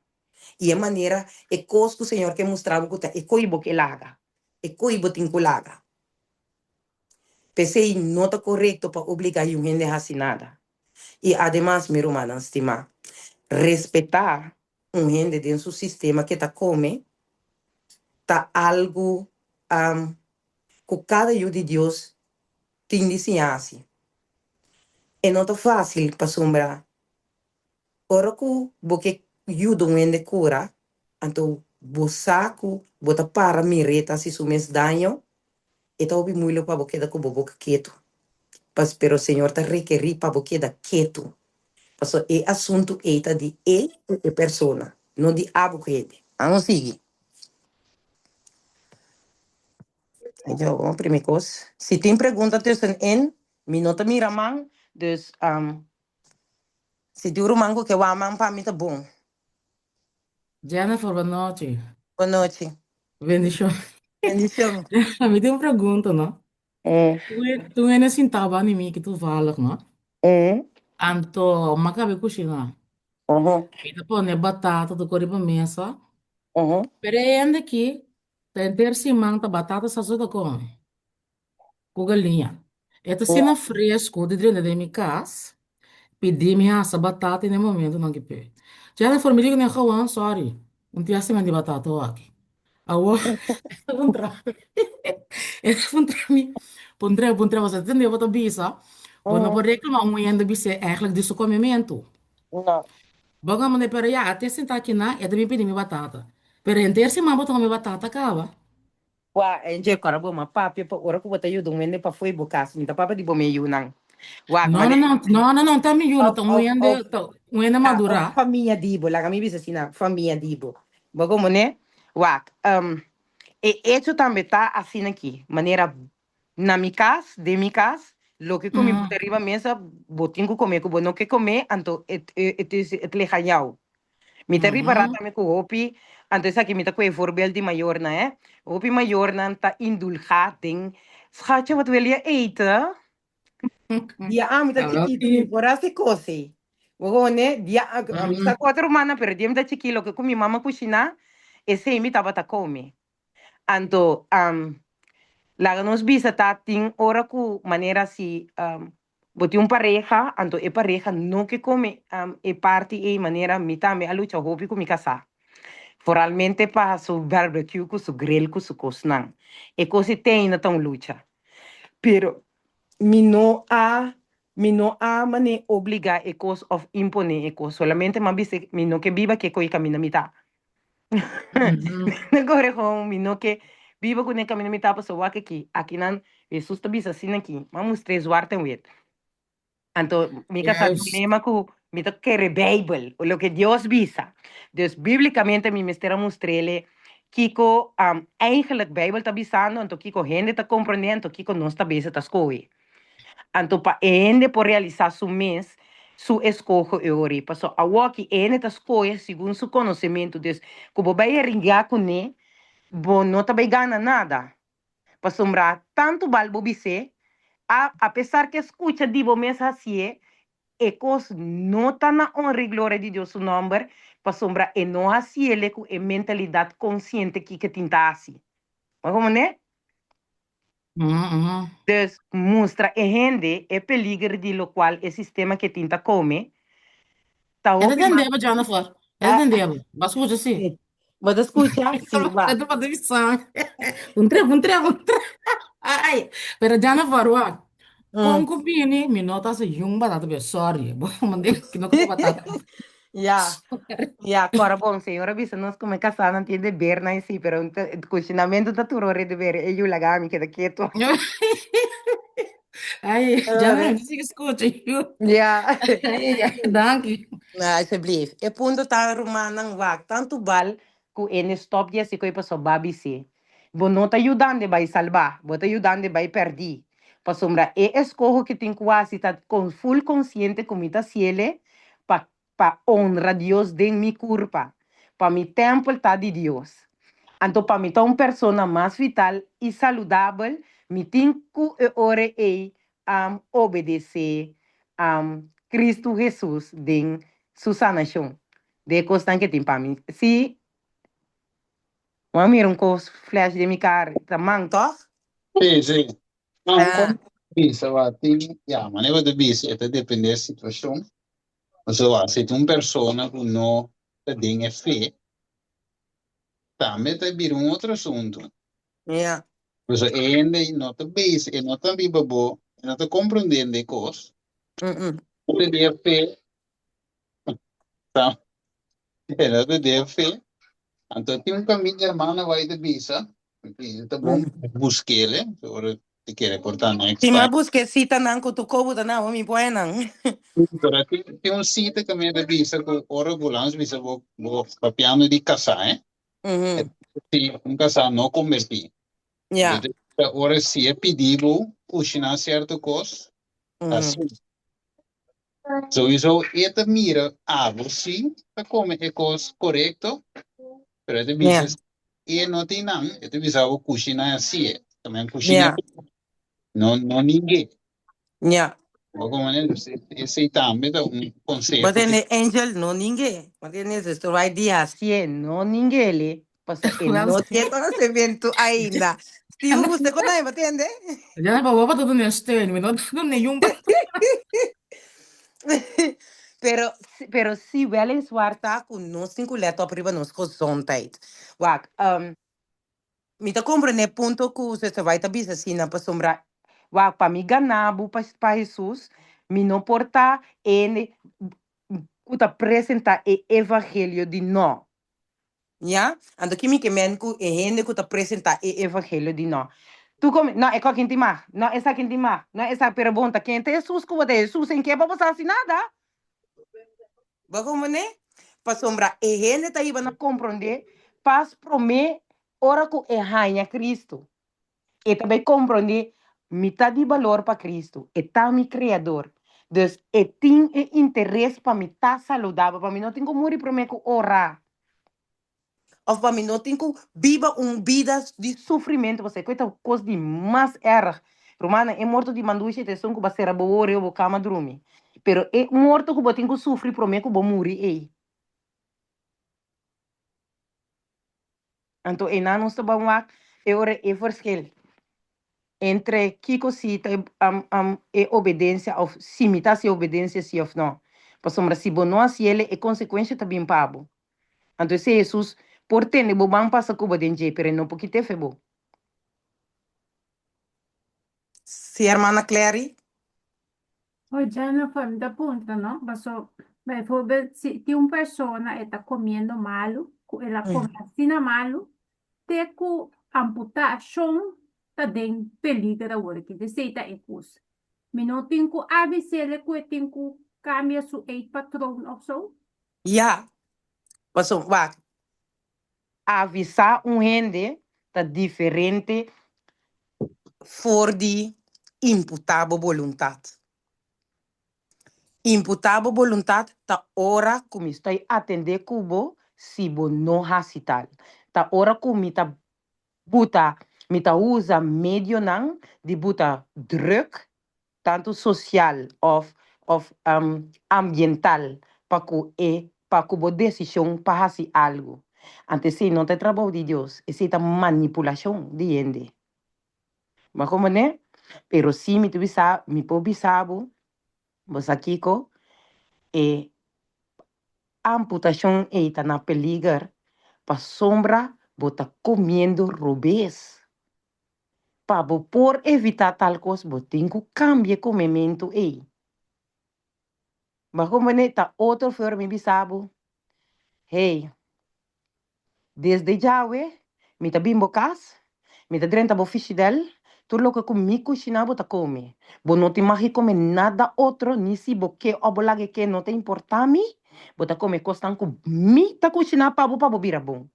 I e manera, e kos ku Señor ke mustra bo ku ta e koi bo ke laga, e koi bo tin ku laga. P'esei no ta korekto pa obligá yu hende hasi nada. I ademas, mi rumannan stimá, respetá un hende den su sistema ke ta kome ta algu ku kada yu di Dios tin di siña hasi. E no ta fásil pasobra ora ku bo ke yuda un hende kura, anto bo sa ku bo ta para mir'é ta hasi su mes daño, E ta hopi muilik pa bo keda ku bo boka ketu. Pas, pero Señor ta rekerí pa bo keda ketu. Pasobra e asuntu ei ta di e ku e persona, no di abo ku hende. Amos sigui. Yo, un primi kos. Si tin pregunta tussenin, mi no ta mira man, dus si tin un ruman ku ke wak man pa mi ta bon. Jennifer, bonochi. Bonochi. Bendishon. Bendishon. Mi tin un pregunta, no? Tu ene sintá banda di mi ki toevallig, no? Anto, m'a kaba kushiná. Mi ta pone batata tur riba mesa. Pero e hende aki, ta henter siman ta batata sa so ta kome. Ku galiña. E ta asina fresku di drenta den mi kas, pidi mi hasa batata i na e momentunan ki pe. Jennifer, mi di ku nan gewoon, sorry, un tin hasimen di batata awaki. Awor, e ta puntra mi, e ta puntra mi, puntra, puntra, bo sa tende bo ta bisa, bo no por reklama un hende bis'é eigenlijk di su komementu. No. Bo a manda, pero ya, a te sentá akinan, e ta bin pidi mi batata. Pero henter siman bo ta kome batata kaba. Wak, Angie, kora bo ma papia pa ora ku bo ta yuda un hende pafó e bo kas. Mi ta papia di bo me yunan. Wak, No, no, manera no, no, no, no, ta mi yunan, of, ta un of, hende, of, ta un hende ah, of madurá. famia di bo. Laga mi bisa asina, famia di bo. Bo komo ne? Wak, e echo tambe ta asina aki. Manera na mi kas, den mi kas, loke ku mi pone riba mesa, bo tin ku kome. Ku bo no ke kome, anto et, et, et lig aan jou. Mi ta ripará tambe ku hopi, anto esaki mi ta kohe voorbeeld di mayornan hè, hopi mayornan ta indulgá den, Schatje, wat wil je eten? Dia ami ta chikitu mi por hasi kos ei. Bo hoor dia mi sa ku otro rumannan, pero dia mi ta chikí loke ku mi mama kushiná, esei mi tabata kome. Anto laga nos bisa ta tin ora ku manera si bo tin un pareha, anto e pareha no ke kome e parti ei manera mi tambe a lucha hopi ku mi kasá. Foralmente pa su barbecue ku su grill ku su kosnan. E kos ei te ainda ta un lucha. Pero mi no a mi no a manera obligá e kos òf imponé e kos. Solamente mi a bisa mi no ke biba ke ko'i kaminda mi ta. Mi kore gewoon, mi no ke biba ku ne kaminda mi ta pasobra wak aki, akinan Hesus ta bisa asina aki, mi a mustr'é zwart en wit. Anto mi ka sa problema ku mi ta kere Beibel, loke Dios bisa. Dus biblikamente mi mester a mustr'é kiko eigenlijk Beibel ta bisando, anto kiko hende ta komprondé, anto kiko nos ta beza ta skohe. Anto pa e hende por realisá su mes su eskoho e ora ei. Pasobra awoki e hende ta skohe segun su konosementu. Dus ku bo bai heringa kuné, bo no ta bai gana nada. Pasobra tantu bal bo bis'é, a apesar ku e skucha di bo mes hasié, e kos no ta na honra i gloria di Dios su nòmber, pasobra e no hasiel ku e mentalidat konsiente kiko e tin ta hasi. Bo komprendé? Dus mustra e hende e peliger di locual e sistema ke tin ta come ta E ta hopi mas. tendebo, Jennifer. E ta tendebo. Bo a scucha si. Bo ta scucha? Si, wak. E ta pasa bisa. Un tre, un tre, un tre. Ai. Pero Jennifer, wak. Con cu bini, mi no ta haci yung batata, pero sorry. Bo mande, no como batata. Ya, ya, kòrda bon, Señor a bisa nos ku mi kasánan tin debernan i si, pero kushinamentu ta tur ora e deber, e yu laga mi keda ketu. Ai, ya no, sigui skucha yu. Ya. Ai, ai, danki. Alsjeblieft. E punto ta rumannan wak tantu bal ku e ne stop di hasi koi pasobra ba bis'é. Bo no ta yudand'e bai salbá, bo ta yudand'e bai pèrdí. Pasobra e eskoho ku tin ku hasi ta kon ful konsiente ku mi ta hasiel pa pa honra Dios den mi kurpa, pa mi tèmpel ta di Dios. Anto pa mi ta un persona mas vital i saludabel, mi tin ku e ora ei obedesé Kristu Hesus den su sanashon, den e kosnan ke tin pa mi. Sí, bo a mira un kos flash den mi kar, ta man, tòg? Sí, sí. No, un kos bisa wa tin, ya, manera bo ta bisa e ta depende e situashon. Pasobra si ta un persona ku no ta den e fe, tambe ta bira un otro asuntu. Ja. Pasobra e hende ei no ta bisa, e no ta riba bo, e no ta komprondendo e kos. No ta den e fe, ta, e no ta den e fe. Anto tin un kaminda hermana bai ta bisa, e ta bon busk'el, ora te kere por ta next Si time. m'a buska e sitanan ku tu kobo ta na mi pone nan. Pero tin un sita ku mi ta bisa ku ora ku lans bisa bo bo papiando di kasá, eh? Si un kasá no kombertí. Entonces, ora si e pidi bo kushiná sierto kos, hasi. Souiso e ta mira abo si ta come e cos corecto, pero e ta bisa e no tin nan, e ta bisa abo cushina asi e, también cushina no no ningue. Bo como ne, dus esey tambe ta un conseho. Bo tende Angel no ningue, bo tende Sister White di hasi e no ninguele, pasobra e no tin conocimiento ainda. Steve gusta con nan, bo tende? Ya pa bo ta duna steun, mi no ta duna ningun pa. Pero, pero si weliswaar ta ku nos tin ku let op riba nos gezondheid. Wak, um, mi ta comprende e punto ku Sister White ta bisa asina, pasobra, wak, pa mi gana bo pa, pa Hesus, mi no por ta ene ku ta presenta e evangelio di no. Ya? Anto ki mi ke men ku e hende ku ta presentá e evangelio di no? Tu komi, no, e kokin tin mag, no, esakin tin mag, no, esa, pero bon, ta ken ta Hesus ku bo ta Hesus en ke pa bo sa hasi nada? Bo komprendé? Pasobra e hende ta hiba na komprondé pas promé ora ku e haña Kristu. E ta bai komprondé, mi ta di balor pa Kristu, e ta mi Kreador. Dus e tin e interes pa mi ta saludabel, pa mi no tin ku muri promé ku ora, òf pa mi no tin ku biba un bida di sufrimentu, pasobra ku e ta kos di mas èrg. Rumannan, e morto di mandushi ta esun ku bo a sera bo orea o bo kama drumi. Pero e morto ku bo tin ku sufri promé ku bo muri ei. Anto einan nos ta ban wak e ora e verschil entre kiko si ta e obedensia of si mi ta hasi obedensia si of no. Pasobra si bo no hasi el e konsekuensia ta bin pa bo. Anto esei Hesus por tende bo ban pasa ku bo den dje pero e no por kit'e fe bo. Si hermana Clary. Oi Jennifer, mi ta puntra no, paso bijvoorbeeld si tin un persona e ta comiendo malu, cu el a come asina malu, te cu amputacion ta den peliger awor aki, esey ta e cos. Mi no tin cu avisele cu e tin cu cambia su eetpatroon of zo? Ya, paso wak, avisá un hende ta diferente for di imputá bo boluntat. Imputá bo boluntat ta ora ku mi stoi atendé ku bo si bo no hasi tal. Ta ora ku mi ta buta, mi ta usa medionan di buta drùk tantu sosial òf òf ambiental pa ku e pa ku bo desishon pa hasi algu. Anto esei no ta e trabou di Dios, esei ta manipulashon di hende. Bo a komprendé? Pero si mi ta bisa, mi por bisa bo, bo sa kiko? E amputashon ei ta na peliger pasobra bo ta komiendo robes. Pa bo por evitá tal kos, bo tin ku kambia e komementu ei. Bo a comprende? Ta otro for mi bisa bo, hey, desde djawe mi ta bin bo cas, mi ta drenta bo fishidel, tur loke cu mi cushina bo ta come. Bo no tin mag di come nada otro, ni si bo ke of bo laga e ke no ta importa mi, bo ta come cosnan cu mi ta cushina pa bo pa bo bira bon.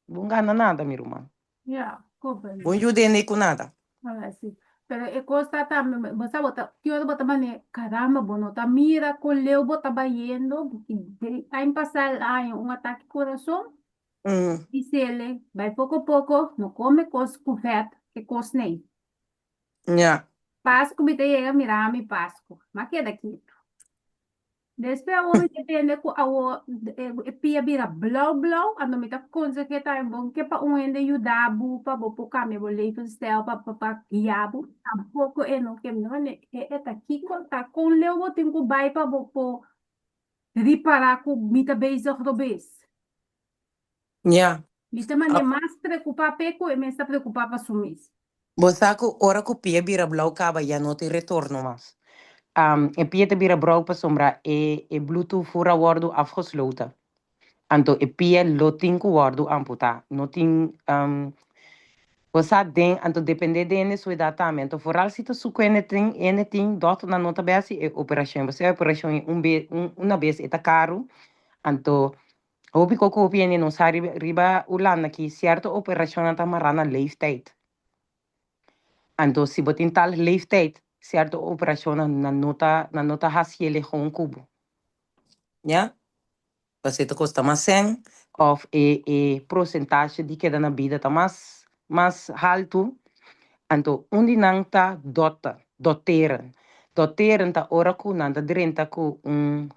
Bon gana nada mi ruman. Ja, kopen. Bon yuda hende ku nada. Ala si. Pero e kos ta tambe, bo sa bo ta, ki ora bo ta mane, caramba, bo no ta mira kon leu bo ta bayendo, de aña pasá el aña un atake corazon, Mm. bisele, bai poko poko, no come kos ku vet, e kos nei. Ja. Pasku mi ta yega mira mi Pasku, m'a keda ketu. Despues awor mi ta tende ku awor e pia bira blou blou, anto mi ta konseh'é tambe bo ke pa un hende yuda bo pa bo por kambia bo levensstijl pa pa guia bo, tampoko e no ke no e e ta kiko ta kon leu bo tin ku bai pa bo por ripará ku mi ta bezig robes. Ya. Mi ta manda e mas preokupá p'e ku e mes ta preokupá pa su mes. Bo sa ku ora ku pia bira blou kaba ya no tin retorno mas. E pia ta bira brou pasobra e e bloedtoevoer a wòrdu afgesloten. Anto e pia lo tin ku wòrdu amputá. No tin bo sa den anto dependé den hende su edat tambe. Anto foral si ta suku hende tin hende tin dòkternan no ta bai hasi e operashon. Pasobra e operashon e un be una bes e ta karu. Anto Hopi koko hopi hende no sa riba riba Hulanda ki sierto operashonnan ta mará na leeftijd. Anto si bo tin tal leeftijd sierto operashonnan nan no ta nan no ta hasiel e gewoon ku bo. Ya? Pasobra ta kosta mas sèn òf e e prosentashe di keda na bida ta mas mas haltu. Anto un di nan ta dòkter, dòkteren. Dòkteren ta ora ku nan ta drenta ku un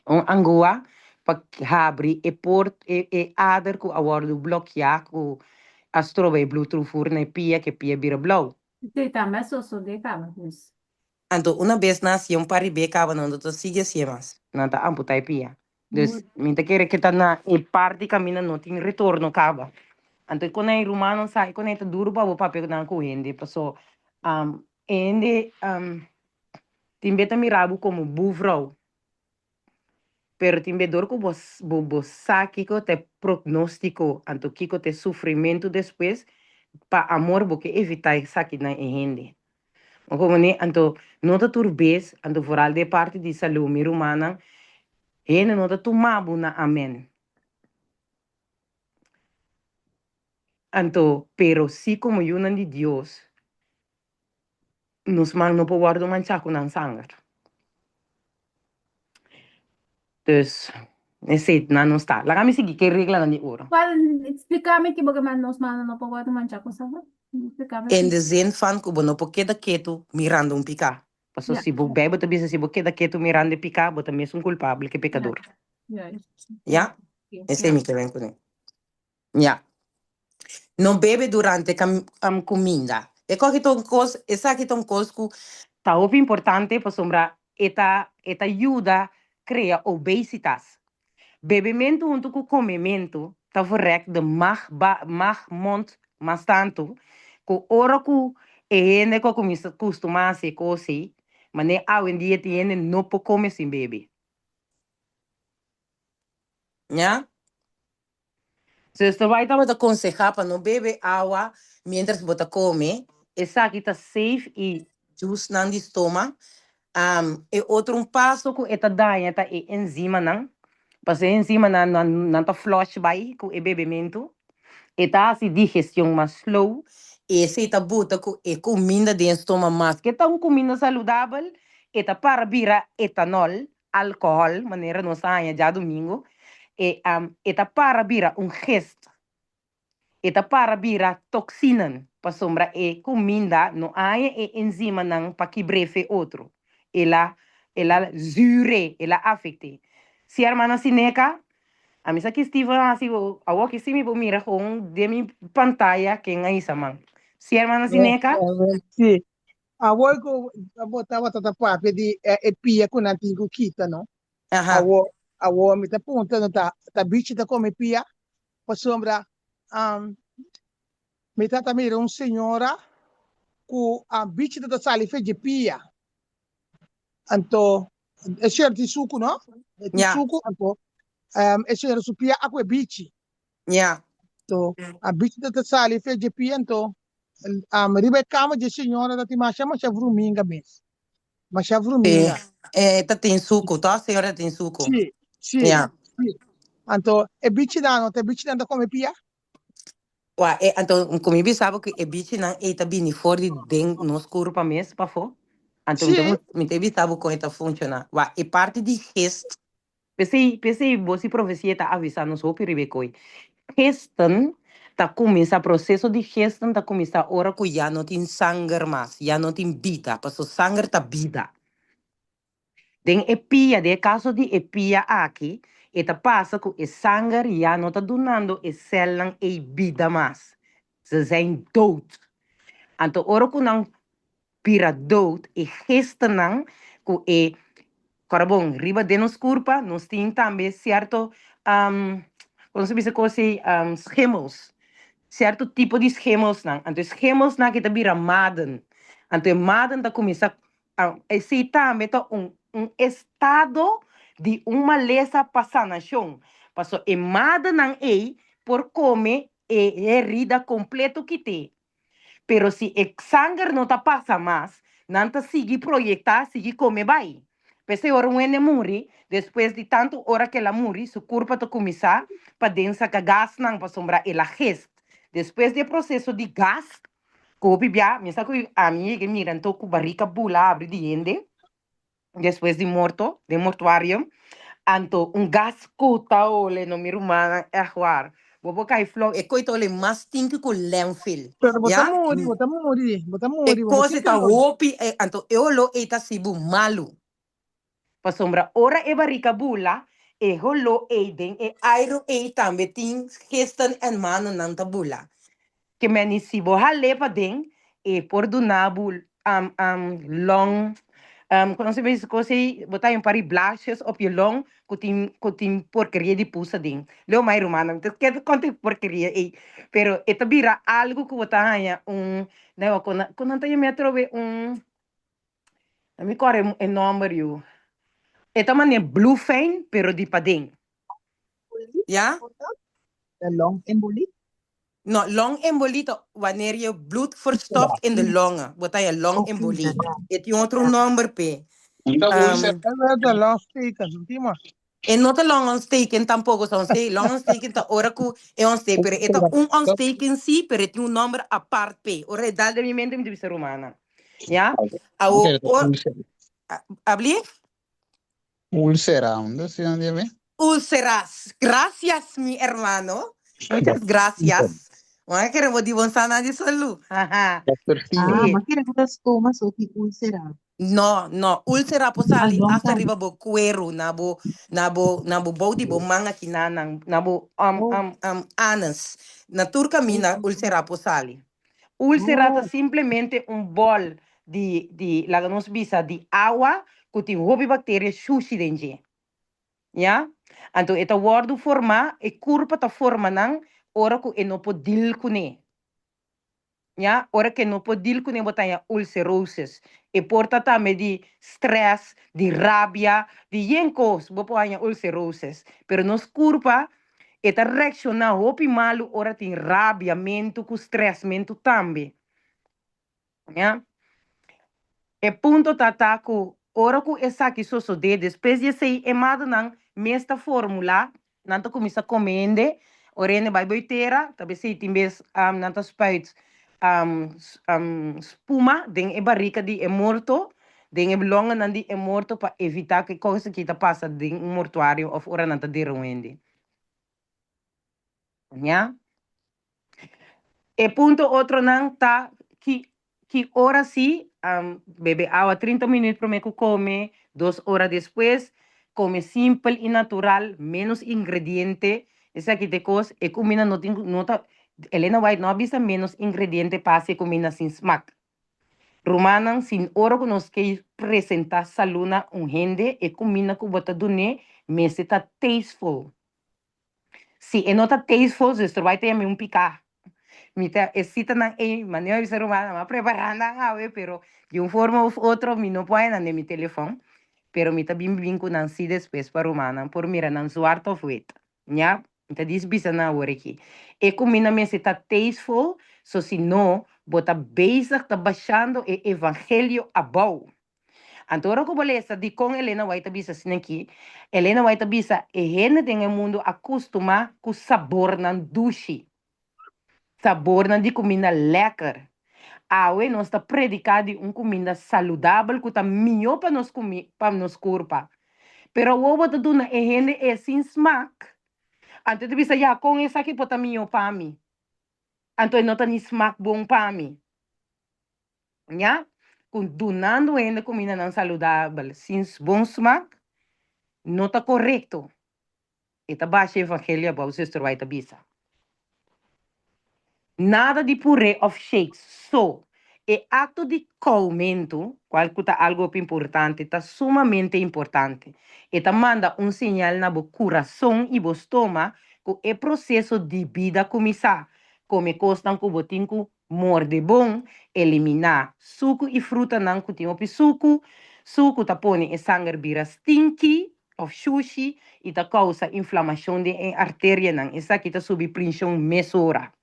Un angua pa habri e port e e ader ku a wòrdu blokiá ku a stroba e bloedtoevoer na e pia ku e pia bira blou. Esei tambe a sosodé kaba dus. Anto una bes nan hasié un par di be kaba nan no ta sigui hasié mas. Nan ta amputá e pia. Dus mi ta kere ke ta na e parti kaminda no tin retorno kaba. Anto e konei rumannan sa e konei ta duru pa bo papia nan ku hende paso e hende Tin be ta mira bo komo buvrou, pero tin be dor ku bo bo bo sa kiko ta e prognóstiko, anto kiko ta e sufrimentu despues, pa amor bo ke evitá esaki na e hende. Bo komprendé? Anto no ta tur bes, anto foral den e parti di salú, mi rumannan, hende no ta tuma bo na amèn. Anto, pero si komo yunan di Dios, Nos man no por wòrdu manchá ku nan sanger. Dus, esei nan nos ta. Laga mi sigui ku e reglanan di oro. Cual, explica mi ki bo ke nos man no por wòrdu manchá ku sanger. Explica mi. En de zin van ku bo no por keda ketu mirando un piká. Pasobra Ja. si bo Bijbel ta bisa si bo keda ketu mirando e piká, bo ta mesun kulpabel ku e pekador. Ja. Ja? Ja. Esei mi ke wen kuné. Ya. No bebe durante kuminda. E koki ta un kos, esaki ta un kos ku ta hopi importante pasobra e ta e ta yuda krea obesitas. Bebementu huntu ku komementu ta verrek de mag ba mag mond mas tantu ku ora ku e hende ku a kuminsa kustumá hasi e kos ei, manera awendia tin hende no por kome sin bebe. Ya. Zuster White tabata konsehá pa no bebe awa miéntras bo ta kome. Esaki ta safe i juicenan di stoma. E otro un paso ku e ta daña ta e enzimanan. Pasobra e enzimanan nan nan ta flush bai ku e bebementu. E ta hasi digestion mas slow. Esei ta buta ku e kuminda den stoma maske ta un kuminda saludabel, e ta para bira etanol alcohol, manera nos a haña djadumingu, e e ta para bira un gist, e ta para bira toxinan, pasobra e cuminda no a haña e enzimanan pa kibr'é fe otro, el a el a zuur'é, el a afect'é. Si hermana Sineca, ami sa ki Steven a hasi bo, awor ki si mi por mira gewoon den mi pantaya ken a hisa man. Si hermana Sineca? Sí, Awor ku bo tabata ta papia di e pia ku nan tin ku kita, no? Aha. Awor, awor mi ta puntra, no ta, ta bichi ta kome pia? Pasobra, um, mi tata mira un señora ku um, bichi ta ta sali fe dje pia. Anto, E señora tin suku, no? E tin suku, anto e señora su pia a ku e bichi. Anto a bichi ta ta sali fe dje pia, anto riba e kama dje señora ta tin masha masha vruminga mes. Masha vruminga. E ta tin suku, to? Señora ta tin suku. Si, si, si. Anto e bichinan, no ta e bichinan ta kome pia? Wa, e, anto ku mi bisa bo ku e bichinan ei ta bini for di den nos kurpa mes pafó. Anto mi ta mi ta bisa bo kon e ta funshoná. Wa, e parti di gist, p'esei, p'esei bo si profesia ta avisá nos hopi riba e koi. Gisten ta kuminsá, proseso di gisten ta kuminsá ora ku ya no tin sanger mas, ya no tin bida, pasobra sanger ta bida. Den e pia, den e kaso di e pia aki, e ta pasa ku e sanger ya no ta dunando e sèlnan ei bida mas. Ze zijn dood. Anto ora ku nan bira dood, e gestennan ku e kòrda bon, riba den nos kurpa nos tin tambe sierto, kon nos ta bisa kos ei, schimmels, sierto tipo di schimmelsnan. Anto e schimmelsnan aki ta bira maden. Anto e maden ta kuminsá Esei tambe ta un un estado di un malesa pa sanashon, pasobra e madenan ei por kome e herida kompleto kit'é. Pero si e sanger no ta pasa mas, nan ta sigui proyektá, sigui kome bai. P'esei ora un hende muri, despues di tantu ora ku el a muri, su kurpa ta kuminsá paden saka gasnan pasobra el a gest. Despues di e proseso di gas, Ku hopi bia, mi sa ku ami yega mira anto ku barika bula abri di hende despues di morto, den mortuarium, anto un gas ku ta ole no mi rumannan, ègt waar. Bo por kai flou, e koi ta ole mas stinki ku landfill, Pero bo ta ya. muri, bo ta muri, bo ta E muri, bo no kos sinti ta olor. hopi, anto e oló ei ta hasi bo malu. Pasobra ora e barika bula, e holó ei den e airu ei tambe tin gesten en manonan ta bula. Ke meni si bo hal'é paden, e por duna bo long, kon nos ta bisa kos ei, bo ta haña un par di blaasjes op je long ku tin ku tin porkeria di pus aden. Leo mai rumannan, mi ta keda konta e porkeria ei, pero e ta bira algu ku bo ta haña un, kon nan ta yama e atrobe un. Mi kòrda e nòmber yu. E ta manera blufein pero di paden. Ya? De longembolie? No, longembolie ta wanneer je bloed verstopt in de longen. Bo ta haña longembolie. E tin otro nòmber p'e. Un ta úlcera. E ta longsteken, sinti mas. E no ta longontsteking tampoco, sa ontsteking, longontsteking ta ora cu e ontsteek, pero e ta un ontsteking si, pero e tin un nomber apart p'e. Ora e dal den mi mente mi ta bisa rumannan. Ya? Awo, or, abli? Úlcera, unda si nan debe? Úlceras. Gracias, mi hermano. Muchas gracias. Wan a kere bo di bon sana di salú. Ah, ma kere ku ta stoma so tin úlcera. No, no. Úlcera por Ah, sali long hasta time. riba bo cuero, na bo, na bo, na bo bou di bo man aki na nan, na bo um, Oh, um, um, anus. Na tur camina oh, úlcera por sali. Úlcera ta oh. simplemente un bol di, di, laga nos bisa, di awa cu tin hopi bacteria shushi den dje. Ya? Anto e ta wordo forma, e curpa ta forma nan ora cu e no por deal cune. Ya, ora ke no por deal kuné bo ta haña ulcerosis. E por ta tambe di stress, di rabia, di yen kos bo por haña ulcerosis. Pero nos kurpa e ta reakshoná hopi malu ora tin rabiamentu ku stressmentu tambe. Ya. E punto ta ta ku ora ku esaki sosodé, despues di esei e madernan mes ta formulá, nan ta kuminsá kome hende, ora hende bai bai tera, ta besei tin bes nan ta spuit spuma den e barika di e morto, den e longanan di e morto pa evitá ku e kos aki ta pasa den un mortuario òf ora nan ta dera un hende. Ya. E punto otronan ta ki ki ora si bebe awa 30 minuut prome ku kome, dos ora despues, kome simpel i natural, menos ingrediente, esaki ta e kos, e kumina no tin no ta, Elena White no a bisa menos ingrediente pa hasi e kumina sin smak. Rumannan, sin ora ku nos ke presenta salu na un hende, e kumina ku bo ta dun'é mester ta tasteful. Si e no ta tasteful, zuster White ta yam'é un piká. Mi ta e sitanan ei, manera mi bisa rumannan, mi a prepará nan awe, pero di un forma of otro mi no por haña nan den mi telefòn. Pero mi ta bin bin ku nan si despues pa rumannan por mira nan zwart of wit. Ya, mi ta dis bisa nan awor aki. E kuminda mester ta tasteful, so si no, bo ta bezig ta bashando e evangelio abou. Anto ora ku bo lesa dikon Elena White ta bisa asina aki, Elena White ta bisa e hende den e mundu a kustumá ku sabornan dushi. Sabornan di kuminda lèker. Awe nos ta prediká di un kuminda saludabel ku ta mihó pa nos pa nos kurpa. Pero awor bo ta duna e hende e sin smak. Anto e ta bisa, Ya, kon esaki por ta mihó pa mi? Anto e no ta ni smak bon pa mi. Ya, ku dunando hende kumindanan saludabel sin bon smak no ta korekto. E ta basha evangelio abou, Zuster White ta bisa. Nada di puré of shakes so. E acto di koumentu, cual cu ta algo hopi importante, ta sumamente importante. E ta manda un señal na bo curason y bo stoma cu e proceso di bida cuminsa. Come cosnan cu bo tin cu Morde bon, eliminá suku i frutanan ku tin hopi suku. Suku ta pone e sanger bira stinky òf shushi i ta kousa inflamashon den e arterianan. Esaki ta subi prinshon mesora.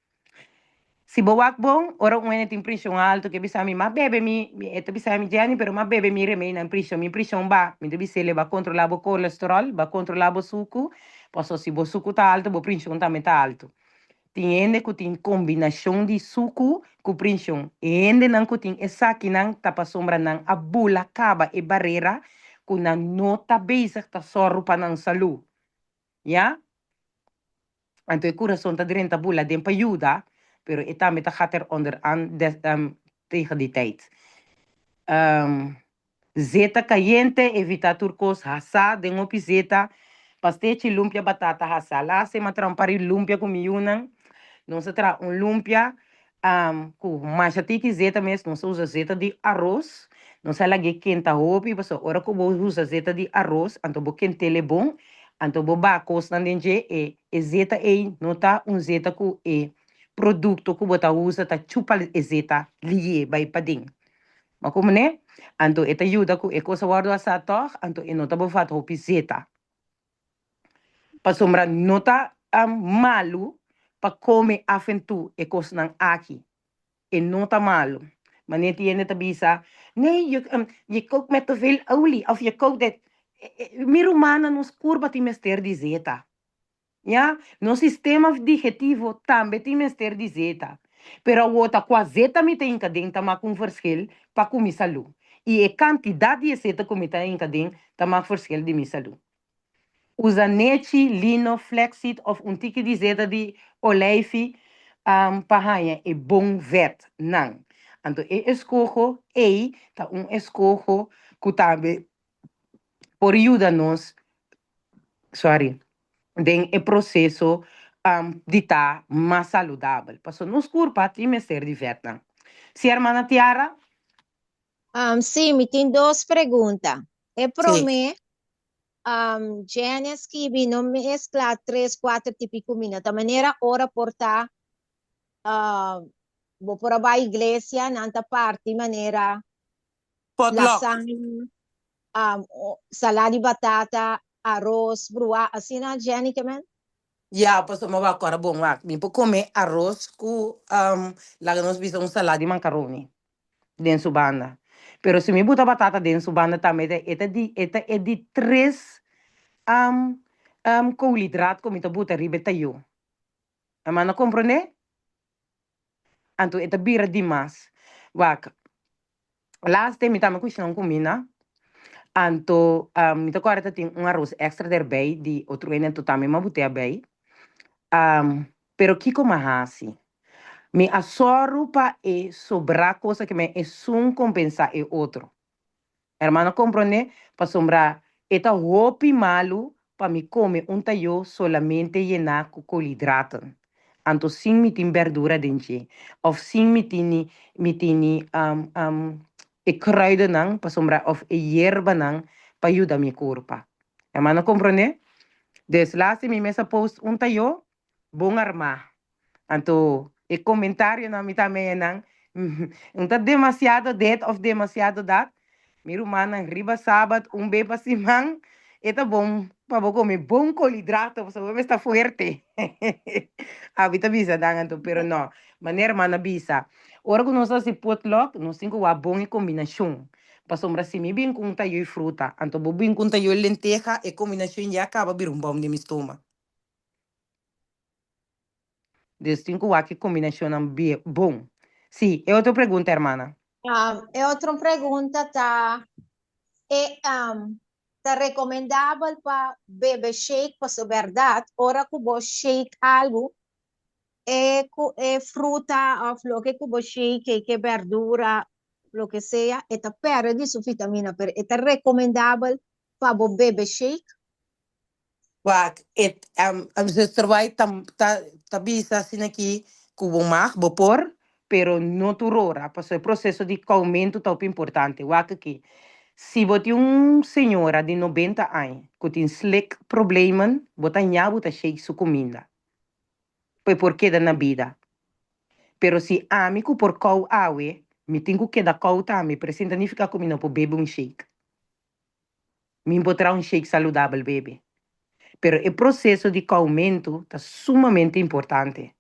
Si bo wak bon, ora un hende tin prinshon altu ke bisa mi, M'a bebe mi, e ta bisa mi, Jenny, pero m'a bebe mi remeinan prinshon, mi prinshon ba. Mi ta bis'el, Ba kontrolá bo kolesteròl, ba kontrolá bo suku, pasobra si bo suku ta altu, bo prinshon tambe ta altu. Tin hende ku tin kombinashon di suku ku prinshon. E hendenan ku tin esakinan ta pasobra nan a bula kaba e barera ku nan no ta bezig ta sòru pa nan salú. Ya? Anto e kurason ta drenta bula den pa yuda, pero e tambe ta gaat er onder aan tegen die tijd. Zeta kayente, evitá tur kos hasá den hopi zeta, pastechi, lumpia, batata hasá. Last mi a traha un par di lumpia ku mi yunan. Nos a traha un lumpia ku masha tiki zeta mes, nos a usa zeta di aros. Nos a lag'é kenta hopi pasobra ora ku bo usa zeta di aros anto bo kent'el e bon, anto bo baha kosnan den dje, e e zeta ei no ta un zeta ku e produkto ku bo ta usa ta chupa e zeta lié bai paden. Ma komo ne? Anto e ta yuda ku e kos a wòrdu asá tòg, anto e no ta bovat hopi zeta. Pasobra no ta malu pa kome af en toe e kosnan aki. E no ta malu. Manera tin hende ta bisa, Nee, je, je kookt met te veel olie of je kookt dit. Mi rumannan, nos kurpa tin mester di zeta. Ya, nos sistema digestivo tambe tin mester di zeta. Pero awor ta kua zeta mi ta hinka den ta mak un verschil pa ku mi salú. I e kantidat di e zeta ku mi ta hinka den ta mak verschil di mi salú. Usa nechi, lino, flaxseed òf un tiki di zeta di oleifi pa haña e bon vèt nan. Anto e eskoho ei ta un eskoho ku tambe por yuda nos sorry, den e proceso di ta mas saludabel. Pasobra nos curpa tin mester di vetnan. Si, hermana Tiara? Sí, mi tin dos pregunta. E promé, Jenny a skibi no mezcla tres, cuater tipo cuminda. Ta manera ora por ta, bo por a bai iglesia, nan ta parti manera Potluck. Lasaña, salá di batata, aros, bruá, asina Jenny ke men? Ya, pasobra mi a kòrda bon wak. Mi por kome aros ku laga nos bisa un salá di mankaroni den su banda. Pero si mi buta batata den su banda tambe e ta di e ta e di tres koolhidraat ku mi ta buta riba e tayó. A manda komprondé? Anto e ta bira dimas. Wak, laatste mi tambe kushina un kumina, anto mi ta kòrda ta tin un aros èkstra derbei di otro hende, anto tambe mi a but'é abei. Pero kiko mi a hasi? Mi a sòru pa e sobrá kosa ke mi esun kompensá e otro. Hermano comprende pasobra e ta hopi malu pa mi come un tayo solamente yena cu koolhydraten anto sin mi tin berdura den dje of sin mi tini mi tini e kruidennan pasobra of e yerbanan pa yuda mi curpa. Hermano comprende? Dus laatste mi mes a post un tayo bon arma Anto e comentarionan mi ta meña nan, un ta demasiado dit of demasiado dat. Mi rumannan, riba sabat un be pa siman e ta bon pa bo come bon koolhidrato pasobra bo mes ta fuerte. Abi ta bisa nan anto, pero no, manera hermana a bisa, ora ku nos hasi potluck nos tin ku wak bon e kombinashon, pasobra si mi bin ku un tayo i fruta anto bo bin ku un tayo i lenteha e kombinashon ya kaba bira un bòm den mi stoma. Dus tin ku wak e kombinashonnan bon. Sí, e otro pregunta, hermana? E otro pregunta ta, e ta rekomendabel pa bebe shake? Pasobra bèrdat ora ku bo shake algu, e ku e fruta òf loke ku bo shake, ke bèrdura, loke sea, e ta pèrdè di su vitamina, pero e ta rekomendabel pa bo bebe shake? Wak, e zuster White ta ta ta bisa asina aki ku bo mag, bo por, pero no tur ora, pasobra e proseso di koumentu ta hopi importante. Wak aki, si bo tin un señora di nobenta aña ku tin slik problemen, bo ta ña bo ta shake su kuminda pa e por keda na bida. Pero si ami ku por kou awe, mi tin ku keda kou tambe, pero esei no ta nifiká ku mi no por bebe un shake. Mi por traha un shake saludabel bebe. Pero e proceso di koumentu ta sumamente importante.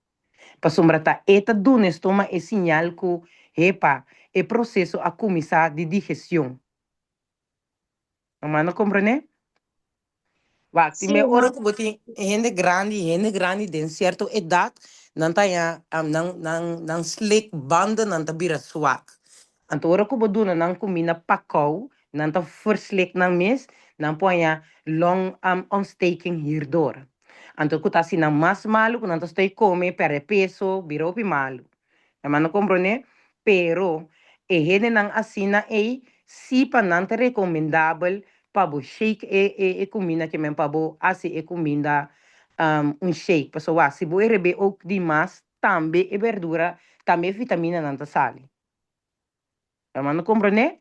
Pasobra ta e ta duna e stoma e siñal ku, hepa, e proceso a kuminsá di digestion. Mama no komprendé? Wak, tin Sí, be ora no. ku bo tin hende grandi, hende grandi den sierto edat, nan ta haña, nan, nan, nan slik bandennan ta bira swak. Anto ora ku bo duna nan kuminda pakou, nan ta verslik nan mes, nan por haña long ontsteking hierdoor. Anto ku ta hasi nan mas malu, ku nan ta stoi kome, pèrdè peso, bira hopi malu. Nan no komprondé, pero e hendenan asina ei sí pa nan ta rekomendabel pa bo shake e e e kuminda ke men pa bo hasi e kuminda un shake. Pasobra wak si bo e rebé ook di mas tambe e berdura, tambe e vitaminanan ta sali. Nan no komprondé?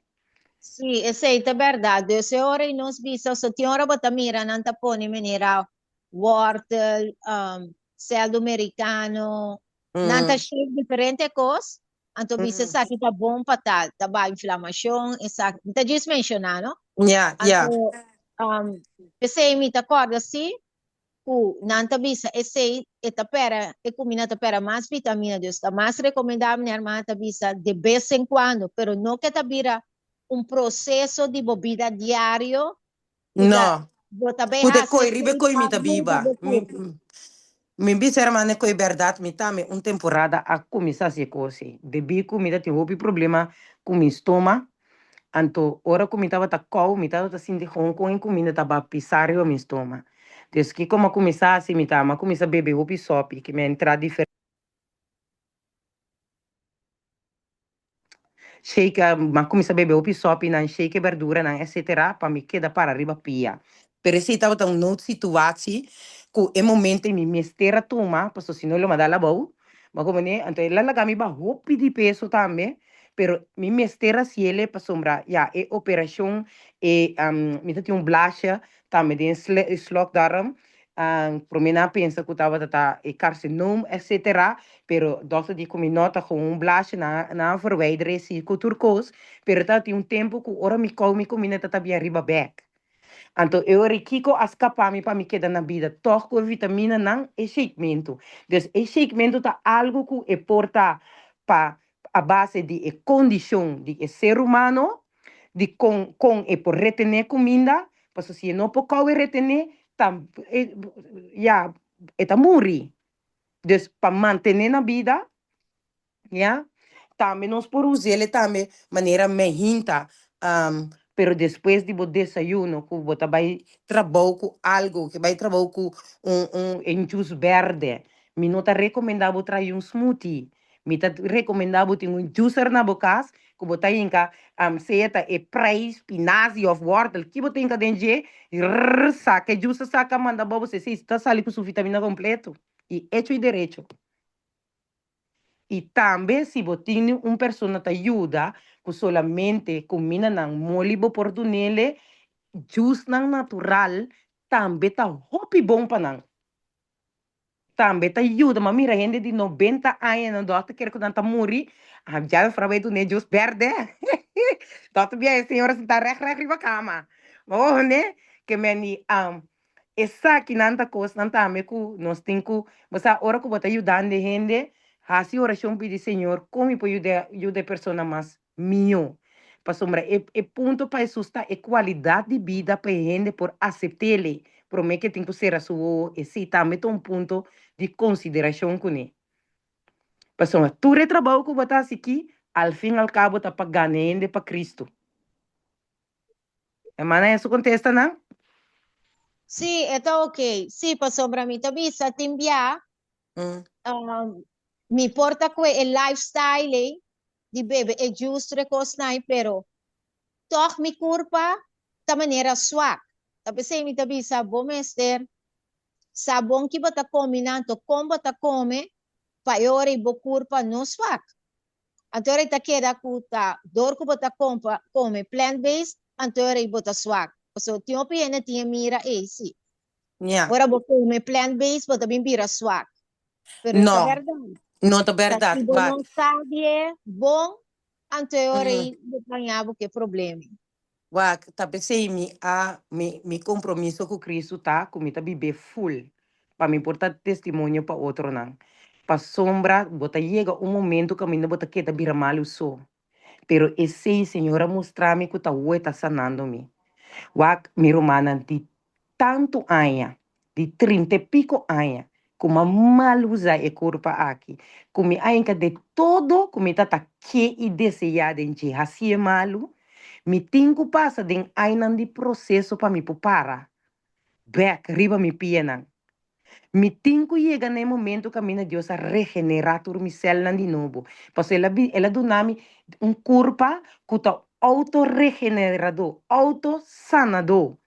Sí, esei ta bèrdat. Dus e ora ei nos bisa, so tin ora bo ta mira nan ta pone manera wòrtel, sèldu merikano, nan ta shake diferente kos, anto bisa esaki ta bon pa tal, ta baha inflamashon, esaki, mi ta djis menshoná, no? Ya, ya. Anto, p'esei mi ta kòrda sí ku nan ta bisa esei e ta pera, e kuminda ta pera mas vitamina, dus ta mas rekomendabel, mi hermana ta bisa de bes en kuando, pero no ke ta bira un proseso di bo bida diario ku ta No, bo ta bai ku te hasi koi riba esei koi mi pa ta muda biba. bo Mi, kurpo. mi bisa hermana koi bèrdat mi tambe un temporada a kuminsá hasi e kos ei. Debí ku mi ta tin hopi problema ku mi stoma, Anto ora ku mi tabata kou, mi tabata sinti gewoon kon e kuminda taba pisá riba mi stoma. Dus kiko mi a kuminsá hasi, mi ta, mi a kuminsá bebe hopi sòpi, ke mi a entrá diferente shake, mi a kuminsá bebe hopi sòpinan, shake e berduranan, etcetera, pa mi keda para riba pia. Pero esei tabata un noodsituatie ku e momento ei mi mester a tuma, pasobra si no lo mi a dal abou. Bo a komprendé? Anto el a laga mi baha hopi di peso tambe, pero mi mester a hasiel pasobra ya e operashon e mi ta tin un blasje tambe den e slokdarm, promé nan a pensa ku tabata ta e karsinoom etcetera, pero dòkter di ku mi no ta kon un blasje nan nan a verwijder esei ku tur kos, pero tabatin un tempu ku ora mi kou mi kuminda ta ta bien riba bèk. Anto e ora kiko a skapa mi pa mi keda na bida? Tòg ku e vitaminanan, e shakementu. Dus e shakementu ta algu ku e por ta pa a base di e kondishon di e ser humano, di kon kon e por retené kuminda, pasobra si e no por kou e retené, ta e ya, e ta muri. Dus pa mantené na bida, Ya. Tambe nos por us'el tambe manera mehinta, pero despues di bo desayuno ku bo ta bai trabou ku algo, ke bai trabou ku un un un jus berde, mi no ta rekomendá bo traha un smoothie. Mi ta rekomendá bo tin un juicer na bo kas ku bo ta hinka sea ta e prei, spinazie òf wòrtel, ki bo ta hinka den dje, rrrr saka e juice ta saka manda bo, bo esei ta sali ku su vitamina kompleto i echo i derecho. I tambe si bo tin un persona ta yuda ku solamente kumindanan moli bo por dunele, jusnan natural tambe ta hopi bon pa nan. Tambe ta yuda, m'a mira hende di 90 aña nan dòkter kere ku nan ta muri, ah ya mefra bai dun'e jus bèrdè. Tot bia e señora sinta reg reg riba kama. Ma oh ne, ke men di esakinan ta kosnan tambe ku nos tin ku, bo sa ora ku bo ta yudando e hende, hasi orashon pidi Señor kon mi por yuda yuda e persona mas mihó. Pasobra e e punto pa Hesus ta e kualidat di bida pa e hende por asept'El promé ke tin ku sera su wowo, esei tambe ta un punto di konsiderashon kuné. Pasobra tur e trabou ku bo ta hasi aki, al fin al kabo ta pa gana hende pa Kristu. Hermana Hesu kontesta nan. Sí, e ta ok. Sí, pasobra mi ta bisa tin bia, mi por ta kue e lifestyle ei di bebe e juice tur e kosnan ei, pero tòg mi kurpa ta manera swak. Ta p'esei mi ta bisa bo mester sa bon ki bo ta kome nan, anto kon bo ta kome pa e ora ei bo kurpa no swak. Anto ora ei ta keda ku ta dor ku bo ta kompa kome plant based, anto ora ei bo ta swak. Pasobra tin hopi hende tin e mira ei si. Ja. Ora bo kome plant based bo ta bin bira swak. Pero no ta No, bèrdat. no ta Ta bèrdat. si bo Wak. no sa di e bon, anto e ora ei bo ta haña bo ku e problema. Wak, ta p'esei mi a, mi, mi kompromiso ku Kristu ta ku mi ta bib'é ful, pa mi por ta testimonio pa otronan. Pasobra bo ta yega un momento kaminda bo ta keda bira malu so. Pero esei Señor a mustra mi ku ta wou e ta sanando mi. Wak, mi rumannan, di tantu aña, di trinta e piko aña, ku m'a mal usa e kurpa aki, ku mi a hinka de todo ku mi ta ta ke i deseá den dje hasié malu, mi tin ku pasa den ainan di proseso pa mi por para bèk riba mi pianan. Mi tin ku yega na e momento kaminda Dios a regenerá tur mi sèlnan di nobo, pasobra el a bi el a duna mi un kurpa ku ta outoregeneradó, outosanadó.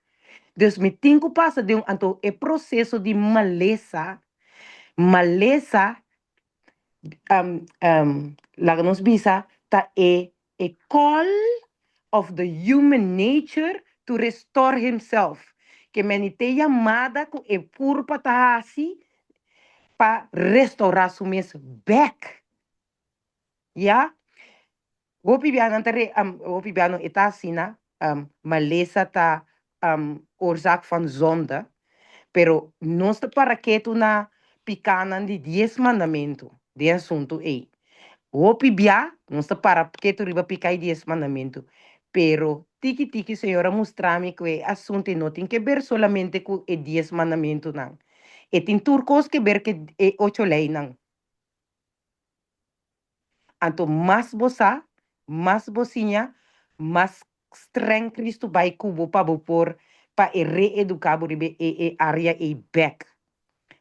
Dus mi tin ku pasa den un anto e proseso di malesa, malesa laga nos bisa ta e e call of the human nature to restore himself. Ke meni te yamada ku e kurpa ta hasi pa restaurá su mes bèk. Ya? Hopi bia nan ta re hopi bia no e ta asina, malesa ta oorzaak van zonde, pero nos ta para ketu na pikánan di dies mandamentu den asuntu ei. Hopi bia nos ta para ketu riba piká e dies mandamentu, pero tiki tiki Señor a mustra mi ku e asuntu ei no tin ke ber solamente ku e dies mandamentunan, e tin tur kos ke ber ku e ocho leinan. Anto mas bo sa, mas bo siña, mas streng Cristo bai ku bo pa bo por pa e reeduká bo riba e e área ei bèk.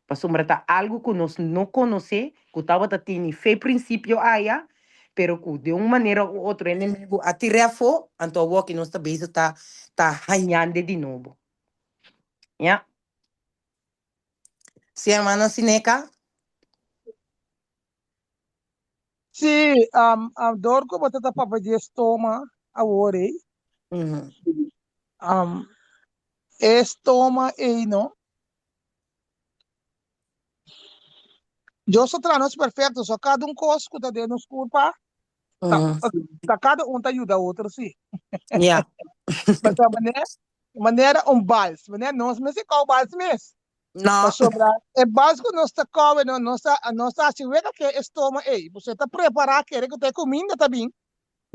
Pasobra ta algu ku nos no konosé, ku tabata tini fe prinsipio aya, pero ku den un manera u otro e enemigu a tir'é afó, anto awoki nos ta bezig ta ta hañand'e di nobo. Ya. Sí, hermana Sineka? Sí, um, um, door ku bo ta ta papia di e stoma awor ei, Mhm. um, e stoma ei no, Dios ta traha nos perfecto, so kada un kos ku ta den nos kurpa, ta, Mhm. ta kada un ta yuda otro, sí. Ja. Pasobra manera, manera un bals, manera nos mester kou bals mes. No. Pasobra e bals ku nos ta kowe, no, nos ta, nos ta hasi wega ke e stoma ei. Pasobra e ta prepará kere ku ta e kuminda ta bin.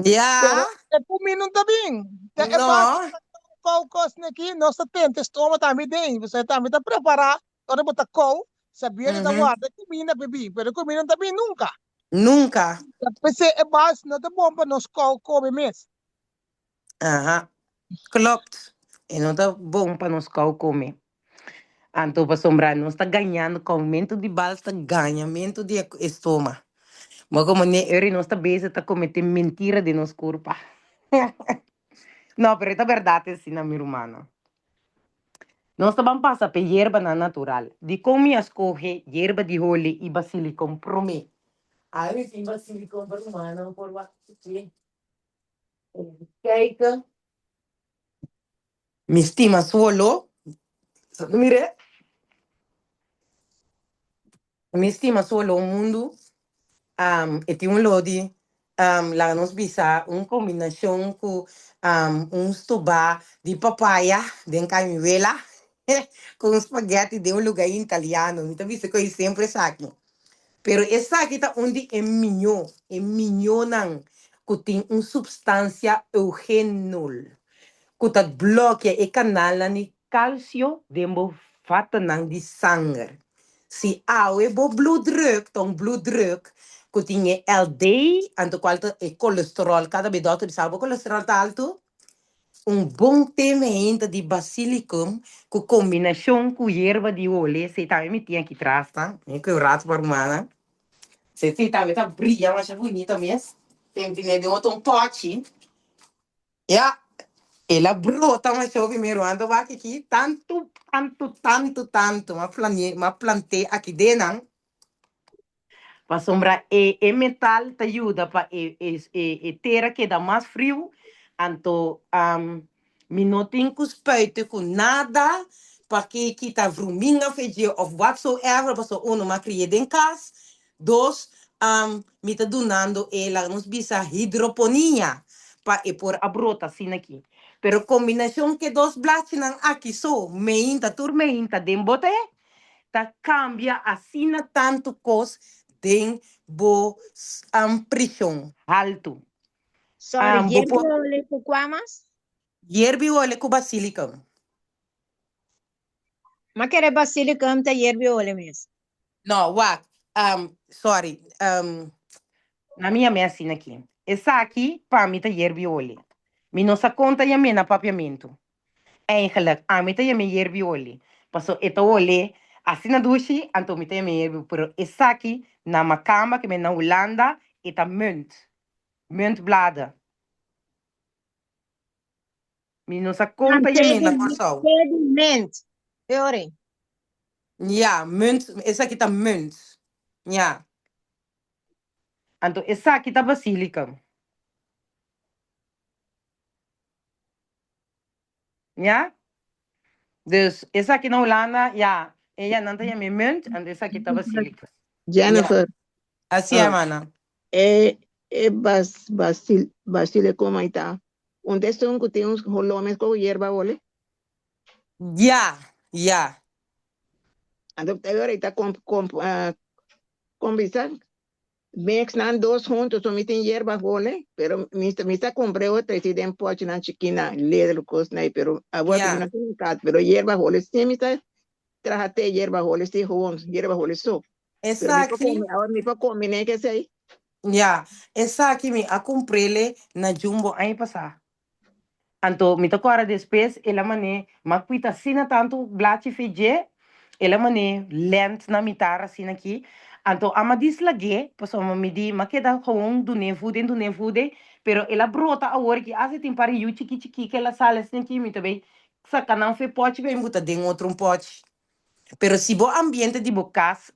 Ja. Pero e kuminda no ta bin. Ta e No. bals ku ta kou kos aki, nos ta tenta e stoma tambe den. Pasobra e tambe ta prepará ora bo ta kou, sabiendo ta Mhm. warda e kuminda pa bin, pero e kuminda no ta bin nunka. Nunka. P'esei e bals no ta bon pa nos kou kobe mes. Aha. Klopt. E no ta bon pa nos kou kome. Anto pasobra nos ta gañando, koumentu di bals ta gañamentu di e stoma. Ma komo ne ora nos ta bezig ta komete mentira den nos kurpa. No, pero e ta bèrdat asina mi rumannan. Nos ta ban pasa p'e yerbanan natural. Dikon mi a skohe yerba di holi i basilikon promé? Ai, mi tin basilikon pa rumannan por wak. Even kijken. Mi stima su oló. Mire. Mi stima su oló mundu. Um, e tin un lo di. Laga nos bisa un kombinashon ku un stobá di papaya den kamiwela ku un spaghetti den un lugá italiano. Mi ta bisa ku ei semper esaki. Pero esaki ta un di e miñó, e miñónan ku tin un supstansia eugenol ku ta blòkia e kanalnan di Calcio den bo vatanan di sanger. Si awe bo bloeddruk ta un bloeddruk cu tin e LD, anto cual ta e colesterol, cada be dokter bisa bo colesterol ta alto, un bon te meinta di basilicum cu combinacion cu yerba di hole, esey tambe mi tin aki tras ta, mi cu e rato pa rumannan, esey tambe ta bria masha bunito mes, tem tine den otro un pochi. Ya, el a brota masha hopi mi ruman ta wak aki, tantu, tantu, tantu, tantu m'a planie, m'a plant'é aki den nan, pasobra e e metal ta yuda pa e e e e tera keda mas friu, anto mi no tin ku spuite ku nada pa ke kita vruminga of dje of whatsoever, pasobra uno m'a kri'é den kas, Dos, mi ta dunando e, laga nos bisa, hidroponia pa e por a brota asina aki. Pero kombinashon ku e dos blachinan aki so, meinta, tur meinta den bo te, ta kambia asina tantu kos den bo preshon haltu. Sorry, Bo yerbi por. ole ku kua mas? Yerbi ole ku basilicum. Ma kere basilicum ta yerbi ole mes. No, wak, sorry, na mi yam'é asina aki. Esaki pa mi ta yerbi oli. Mi no sa kon ta yam'é na papiamentu. Eigenlijk, ami ta yam'é yerbi oli, paso e ta ole asina dushi, anto mi ta yam'é yerbi, pero esaki na makamba, ke men na Hulanda, e ta munt, muntbladen. Mi no sa kon ta yam'é na Kòrsou. Té di munt. E ora. Ya, munt, esaki ta munt. Ya. Anto esaki ta basilicum. Ya. Dus esaki na Hulanda, ya, eya nan ta yam'é munt, anto esaki ta basilicum. Ya. Jennifer, Así, ah, hermana. e e bas basil basilicum ahí ta un tesun ku tin un holó mes ku yerba hole. Ya, ya. Anto te ora ta kom kom ah, kom bisa mix nan dos hunto so mi tin yerba hole pero mi mi ta compré otro si den pochi nan chikina leder kos nai pero awor Ya. mi no tin kat pero yerba hole si mi ta traha te yerba hole si gewoon yerba hole so. Pero mi por Esaki, come awor mi por combiné kesei. ya, esaki mi a comprele na Jumbo aña pasá. Anto mi ta kòrda despues el a man'é, m'a kuita asina tantu blachi fe dje, el a man'é lènt na mitar asina aki, anto a m'a dislag'é, pasobra mi di m'a keda gewoon dun'é voeding, dun'é voeding, pero el a brota awor ki hasta tin par di yu chiki chiki ku el a sali asina aki, mi ta bai saka nan fe pòchi bai buta den otro un pòchi. Pero si bo ambiente di bo kas,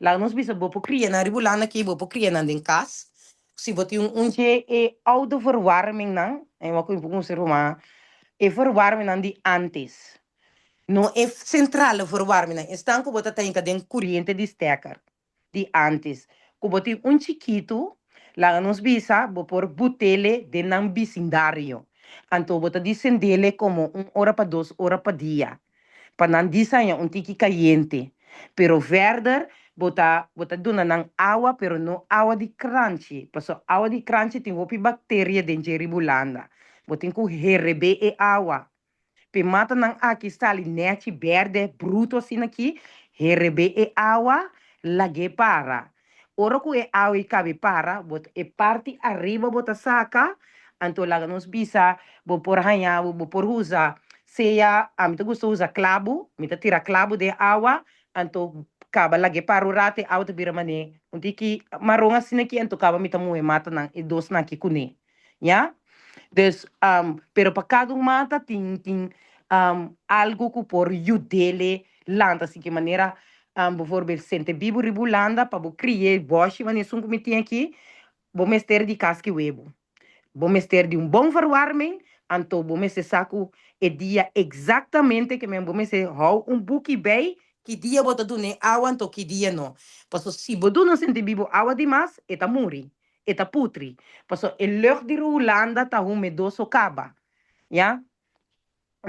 laga nos bisa bo por kria nan riba Hulanda aki, bo por kria nan den kas. Si bo tin un dje e oude verwarmingnan, e wak ku un ser humano, e verwarmingnan di antes, no e centrale verwarmingnan, esnan ku bo ta tinka den kuriente di stekker. di antes, ku bo tin un chikitu, laga nos bisa bo por butele den nan bisindario. Anto bo ta disendele komo un ora pa dos ora pa dia, pa nan disaña un tiki kayente. Pero verder bo ta bo ta duna nan awa, pero no awa di kranchi, pasobra awa di kranchi tin hopi bakteria den dje riba Hulanda. Bo tin ku herebé e awa. P'e matanan aki sali nèchi bèrdè bruto asina aki, herebé e awa, lag'é para. Ora ku e awa ei kabe para, bo ta e parti ariba bo ta saka, anto laga nos bisa bo por haña bo por usa sea, ami ta gusta usa klabu, mi ta tira klabu den awa, anto kaba lag'é para un rato e awa ta bira manera un tiki maron asina aki, anto kaba mi ta muhe matanan e dosnan aki kuné. Ya? Dus, pero pa kada un mata tin tin algu ku por yud'é lanta así ke manera, bijvoorbeeld sente bibu riba Hulanda pa bo kri'é bòshi manera esun ku mi tin aki, bo mester di kaski webu. Bo mester di un bon verwarming, anto bo mester sa ku e dia eksaktamente ke men bo mester hou un buki bei ki dia bo ta dun'é awa anto ki dia no. Pasobra si bo duna sente bibu awa dimas, e ta muri. E ta putri. Paso e lucht di Hulanda ta humedoso kaba. Ya.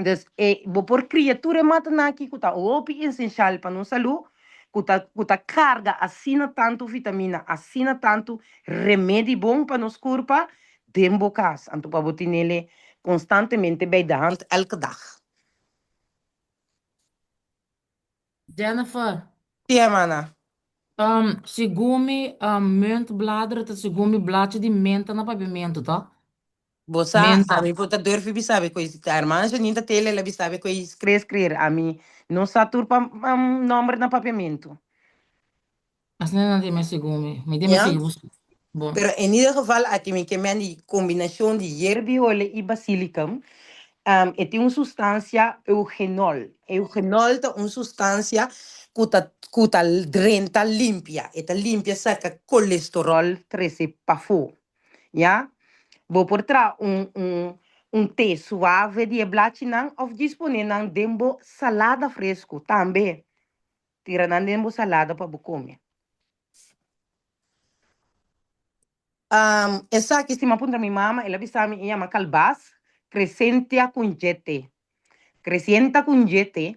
Dus e bo por kria tur e matanan aki ku ta hopi esenshal pa nos salú, ku ta ku ta karga asina tantu vitamina, asina tantu remedi bon pa nos kurpa den bo kas. Anto pa bo tinele konstantemente bij de hand elke dag. Jennifer. Sí, hermana. Um, segun mi, um, muntbladeren ta segun mi blachi di menta na papiamentu, ta? Bo sa, Menta. ami por ta durfi bisa bo koe, hermana Janine ta tele, el a bisa bo koe skre skrer, ami no sa tur pa um, nomber na papiamentu. Asina nan tin mi segun mi. Mi tin mi Ya? sigui buska. Bon. Pero en ieder geval aki mi ke men di kombinashon di yerbihole i basilicum, um, e tin un sustansia eugenol. Eugenol ta un sustansia ku ta ku ta drenta limpia, e ta limpia saka kolesterol trese pafó. Ya. Bo por traha un un un té suave di e blachinan òf djis pone nan den bo salada fresku tambe. Tira nan den bo salada pa bo kome. Um, esaki si mi a puntra mi mama, el a bisa mi e yama kalbas, Crescentia cungete. Crescienta cungete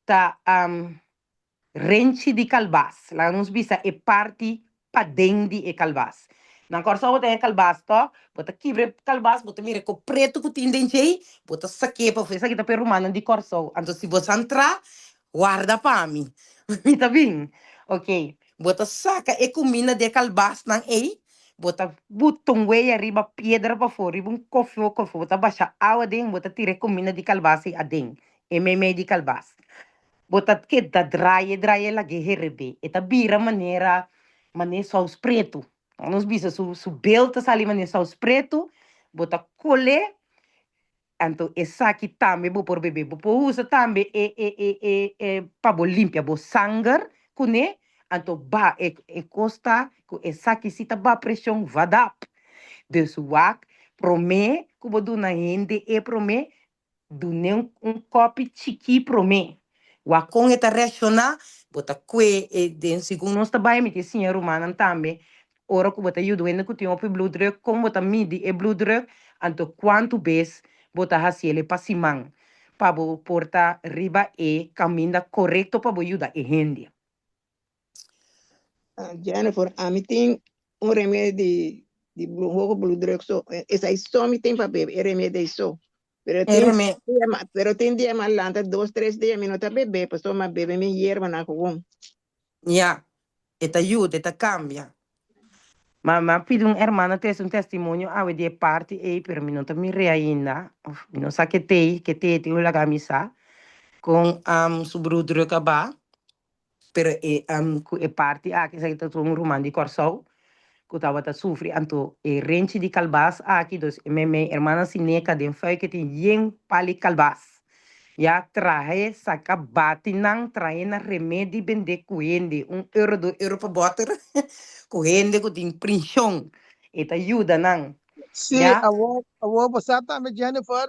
ta um, Renchi di kalbas, laga nos bisa e parti paden di e kalbas. Na Kòrsou bo ta haña kalbas tò, bo ta kibra e kalbas, bo ta mira e kos pretu ku tin den djei, bo ta sak'é pafó. Esaki ta pa e rumannan di Kòrsou. Anto si bo sa ntra, warda pa mi. Mi ta bin. Oke, bo ta saka e kuminda di e kalbasnan ei, bo ta buta un wei ariba piedra pafó, riba un kofio kofio, bo ta basha awa aden, bo ta tira e kuminda di kalbas ei aden, e meimei di kalbas. Bo ta keda draai draai lag'é herebé. E ta bira manera mané sous pretu. Nos bisa su su bel ta sali mané sous pretu, bo ta kol'é, anto esaki tambe bo por bebe. Bo por usa tambe e e e e e pa bo limpia bo sanger kuné, anto ba e e kos ta ku esaki si ta ba preshon vadap. Dus wak promé ku bo duna hende e promé, Dun'é un kòpi chikí promé. Wak kon e ta reakshoná, bo ta kue e den segun nos ta bai mi ta siña rumannan tambe ora ku bo ta yuda hende ku tin hopi bloeddruk kon bo ta midi e bloeddruk anto kuantu bes bo ta hasiel e pa siman pa bo por ta riba e kaminda korekto pa bo yuda e hende. Jennifer, ami tin un remedi di di hogo bloeddruk so, esai so mi tin pa bebe, e remedi ei so. Pero E tin remedi. dia ma, pero tin dia mi a lanta dos, tres dia mi no ta bebe, pasobra mi a bebe mi yerbanan gewoon. Ya, e ta yuda, e ta cambia. Ma mi a pidi un hermana trece un testimonio awe di e parti ei, pero mi no ta mir'é ainda. Of mi no sa ke t'ei, ke t'ei tin un laga mi sa con su bloeddruk a ba. Pero e ku e parti aki esaki ta un ruman di Kòrsou ku tabata sufri anto e renchi di kalbas aki dus e meimei hermana Sineka den fuik e tin yen pali kalbas ya trahe saka bati nan trahe na remedi bende ku hende un euro dos euro pa bòter ku hende ku tin prinshon e ta yuda nan Sí, ya. awor, awor bo sa tambe Jennifer,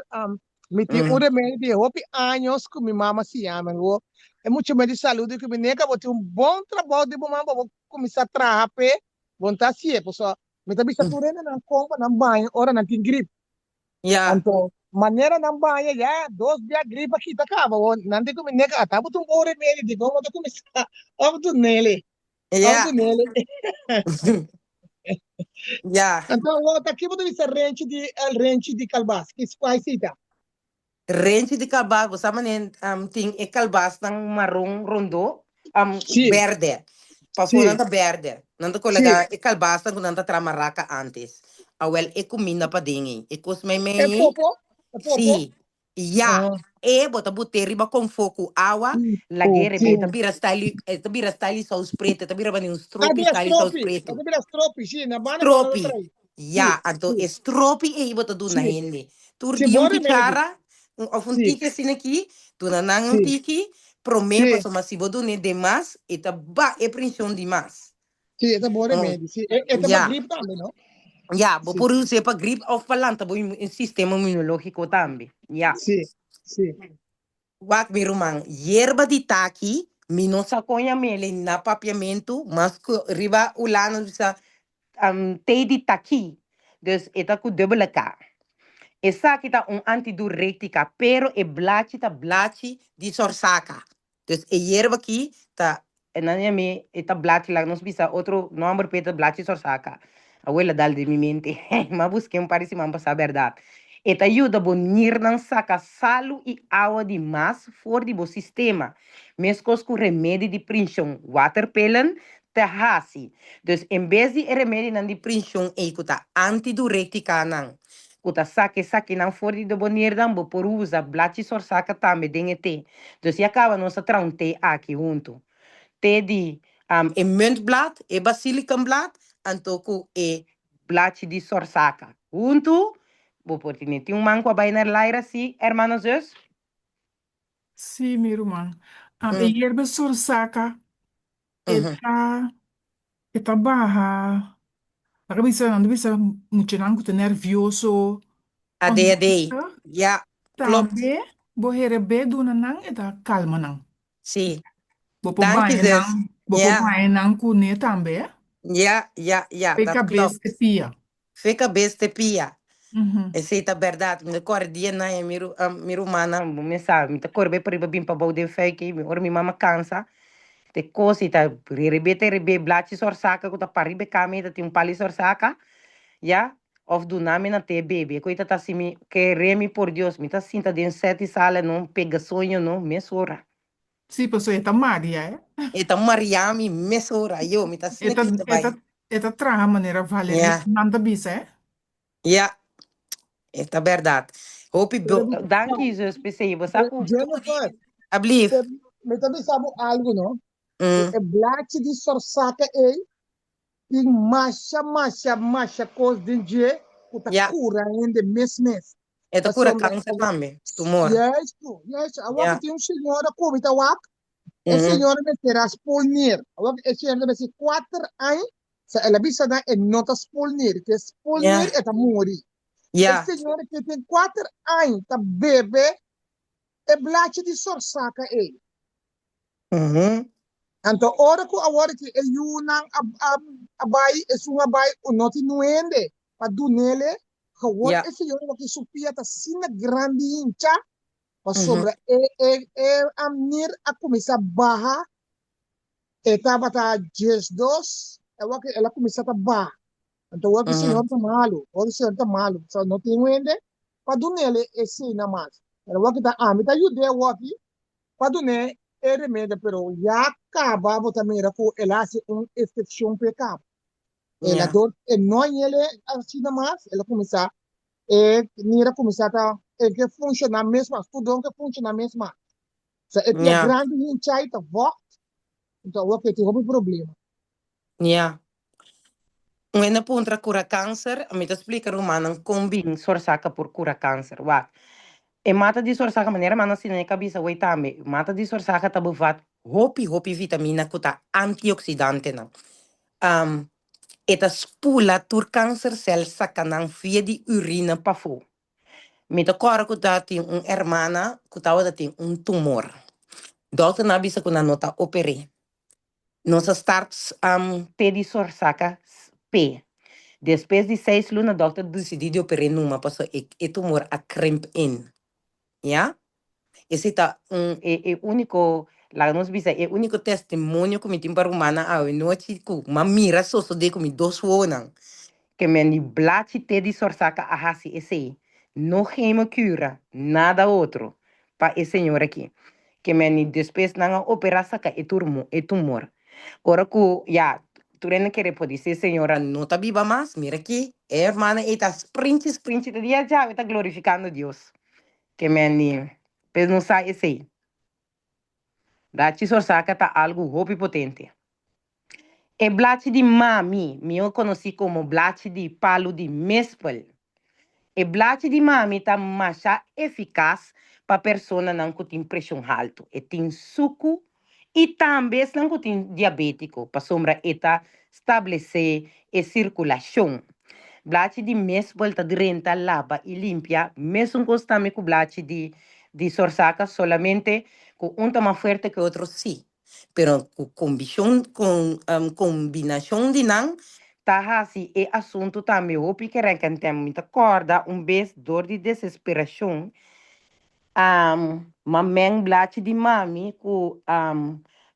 Mi tin un remedi di hopi años ku mi mama siña mi. Bo e mucha men di saludo ku mi neka bo tin un bon trabou di bo mama pa bo kuminsá traha p'e bo no ta hasié pasobra mi ta bisa tur hendenan kon pa nan baña ora nan tin grip. Anto manera nan baña ya dos bia grip a kita kaba bo nan di ku mi neka ata bo tin un bon remedi dikon bo ta kuminsá òf dunele òf dunele. Ya. Anto awor ta ki bo ta bisa renchi di el renchi di kalbas? Ki kua esei ta? Renchi di kalbas, bo sa manera um, tin e kalbasnan maron rondó, um, Sí. berde. Pafó Sí. nan ta berde. Nan ta kolega e kalbasnan ku nan ta traha maraka antes. Awel e kuminda paden ei. E kos meimei E ei. popo? E popo? Sí. Ya, Ah. e bo ta bot'é riba konfó ku awa, lag'é riba, e ta bira style, e ta bira style saus pretu, e ta bira manera un Ah, stropi bira style saus stropi, pretu. e ta bira stropi, sí, na banda ku nan ta Stropi, trae. Sí, ya, anto sí. e stropi ei bo ta duna Sí. hende. Tur Sí, dia un bon remedi. kuchara, un òf un Sí. tiki asina aki, duna nan un Sí. tiki, promé Sí. pasobra si bo dun'é demas, e ta ba e prenshon dimas. Sí, e ta bon remedi. Sí, e, e ta pa Ya. grip tambe, no? Ya, bo Sí. por us'é pa grip of pa lanta bo sistema inmunológiko tambe. Ya. Sí, sí. Wak mi ruman, yerba di taki, mi no sa kon yam'é na papiamentu, mas ku riba Hulanda nos bisa. T di taki. Dus e ta ku dubbele K. Esaki ta un antidurétika, pero e blachi ta blachi di sorsaka. Dus e yerba aki ta, nan yam'é, e ta blachi, laga nos bisa otro nòmber p'e ta blachi sorsaka. Awor el a dal den mi mente. M'a busk'é un par di siman pasá bèrdat. E ta yuda bo nirnan saka salu i awa di mas for di bo sistema, meskos ku remedi di prinshon, waterpillen, ta hasi. Dus en bes di e remedinan di prinshon ei ku ta antiduréktikanan, ku ta saka esakinan for di bo nirnan, bo por usa blachi sorsaka tambe den e te. Dus ya kaba nos a traha un te aki huntu. Te di e muntblad, e basilikumblad, anto ku e blachi di sorsaka. Huntu bo por tene. Tin un man ku a bai na laira si, hermano zus? Sí, mi ruman. E yerba sorsaka e ta e ta baha, laga bisa nan ta bisa muchanan ku ta nervioso, ADHD, onrustig, ya, klopt. tambe bo herebé duna nan e ta kalma nan. Sí. Bo por Danki baña zus. nan, bo por Ja. baña nan kuné tambe. Ja, ja, ja, Fe dat kabes klopt. te pia. Fe kabes te pia. Mhm. Esei ta bèrdat. Mi ta kòrda dia nan e mi ru mi rumannan, bo mes sa, mi ta kore bai pariba bin pabou den fuik ei, mi ora mi mama kansa, te kos i ta rerebé te rebé blachi sorsaka ku ta pariba e kama ei ta tin un pali sorsaka, ya, òf duna mi na te bebe. E ku ei ta ta hasi mi kere mi por Dios, mi ta sinta den sèt i sala no pega soño no mesora. Sí, pasobra e ta maria, eh. E ta maria mi mesora, yo, mi ta E asina ta, grita e bai. ta, e ta traha manera Valerie Ya. nan ta bisa, eh. Ya, e ta bèrdat. Hopi Pero bo, mi ta danki zus p'esei, bo sa ku tur Jennifer, ablief. te, mi ta bisa bo algu, no? E, e blachi di sorsaka ei tin masha, masha, masha kos den dje ku ta Ya. kura hende mes mes. E ta kura Pasobra kanser tambe, tumor. Juistu, juistu. Awor Ya. ku tin un señora ku mi ta wak, e Mhm. señora mester a spoel neer. Awor ku e señora ta mester kuater aña, sa el a bisa nan e no ta spoel neer, ku e spoel Ya. neer e ta muri. E Ya. señora ke tin kuater aña ta bebe e blachi di sorsaka ei. Mhm. Anto ora ku awor ki e yunan a a a bai, esun a bai ku no tin nuende pa dunele, Gewoon Ja. e señor wak su pia ta asina grandi hincha, pasobra e e e amnir a kuminsá baha, e tabata 12, e wak el a kuminsá ta baha. Anto wak e señor ta malu, wak e señor ta malu, pasobra no tin hende pa dunele esei mas. Pero wak ta ami ta yud'é awor-aki pa dun'é e remedio, pero ya kaba bo ta mira ku el a hasi un infekshon p'e kaba. El a dor, e no a yele asina mas, el a kuminsá, e nir a kuminsá ta, e ke funshoná mes mas, tur don ke funshoná mes mas. Sa e pia grandi hinchá i ta vògt, enton awor ke tin hopi problema. Ya. Un hende puntra kura kanser, mi ta splika rumannan kon bin sorsaka por kura kanser. Wak, e mata di sorsaka, manera mi a na e kabisa awor tambe, mata di sorsaka ta bevat hopi hopi vitamina ku ta antioksidantenan. E ta spula tur kansersèl saka nan via di urina pafó. Mi ta kòrda ku ta tin un hermana ku tabata tin un tumor. Dòkternan a bisa ku nan no ta oper'é. Nos a start te di sorsaka p'e. Despues di seis luna dòkter disidí di oper'é numa pasobra e tumor a krimp in. Ya? Esei ta un e e úniko, laga nos bisa, e úniko testimonio ku mi tin pa rumannan awe nochi ku m'a mira sosodé ku mi dos wowonan. Ke men di blachi te di sorsaka a hasi esei. No chemokura, nada otro, pa e señor aki. Ke men di despues nan a operá saka e turmo e tumor. Ora ku ya tur hende kere podisé e señora no ta biba mas, mira aki, e hermana ei ta sprinchi sprinchi te dia djawe ta glorifikando Dios. Ke men di, Pes no sa esei. Blachi sorsaka ta algu hopi potente. E blachi di mami, mihó konosí komo blachi di palu di mespel. E blachi di mami ta masha efikas pa personanan ku tin preshon haltu. E tin suku i tambe esnan ku tin diabétiko, pasobra e ta stablesé e sirkulashon. Blachi di mespel ta drenta, laba i limpia, mesun kos tambe ku blachi di di sorsaka, solamente ku un ta mas fuerte ku e otro sí, pero ku kombishon kombinashon di nan ta hasi e asuntu tambe hopi kerenkentem. Mi ta kòrda un bes dor di desesperashon, m'a meng blachi di mami ku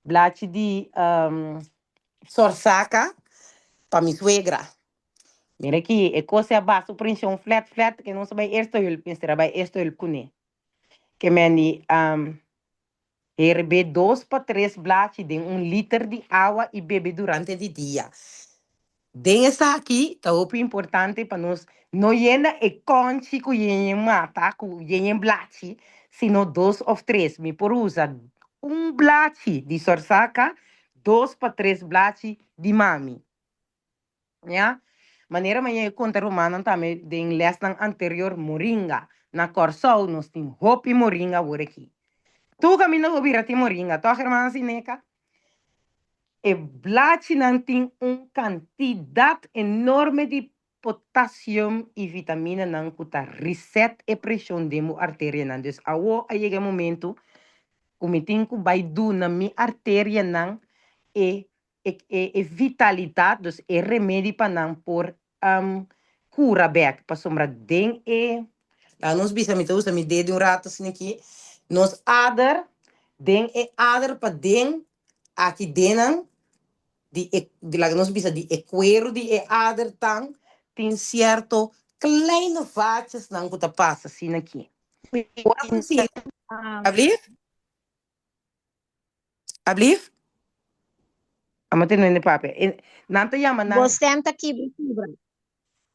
blachi di sorsaka pa mi suegra. Mira aki, e kos a basa un prenshon flèt flèt ke nos a bai eerste hulp, mester a bai eerste hulp kuné. Ke men di Herbé dos pa tres blachi den un liter di awa i bebe durante di dia. Den esaki ta hopi importante pa nos no yena e konchi ku yen mata, ku yen blachi, sino dos òf tres. Mi por usa un blachi di sorsaka, dos pa tres blachi di mami. Ya. Manera mi a yega konta rumannan tambe den lèsnan anterior, moringa. Na Kòrsou nos tin hopi moringa awor aki. Tur kaminda ku bo bira tin moringa, tòg hermana Sineka? E blachinan tin un kantidat enorme di potasium i vitaminanan ku ta reset e preshon den bo arterianan. Dus awor a yega e momento ku mi tin ku bai duna mi arterianan e e e vitalidat, dus e remedi pa nan por kura bek, pasobra den e, laga nos bisa, mi ta usa mi dedo un rato asina aki, nos ader, den e ader paden, aki dennan, di e, laga nos bisa di e kueru di e ader tan, tin sierto kleine vaatjesnan ku ta pasa asina aki. Ora ku si, ablief? Ablief? Amo te nende papia. E, nan ta yama Bo nan. stem ta kibra kibra.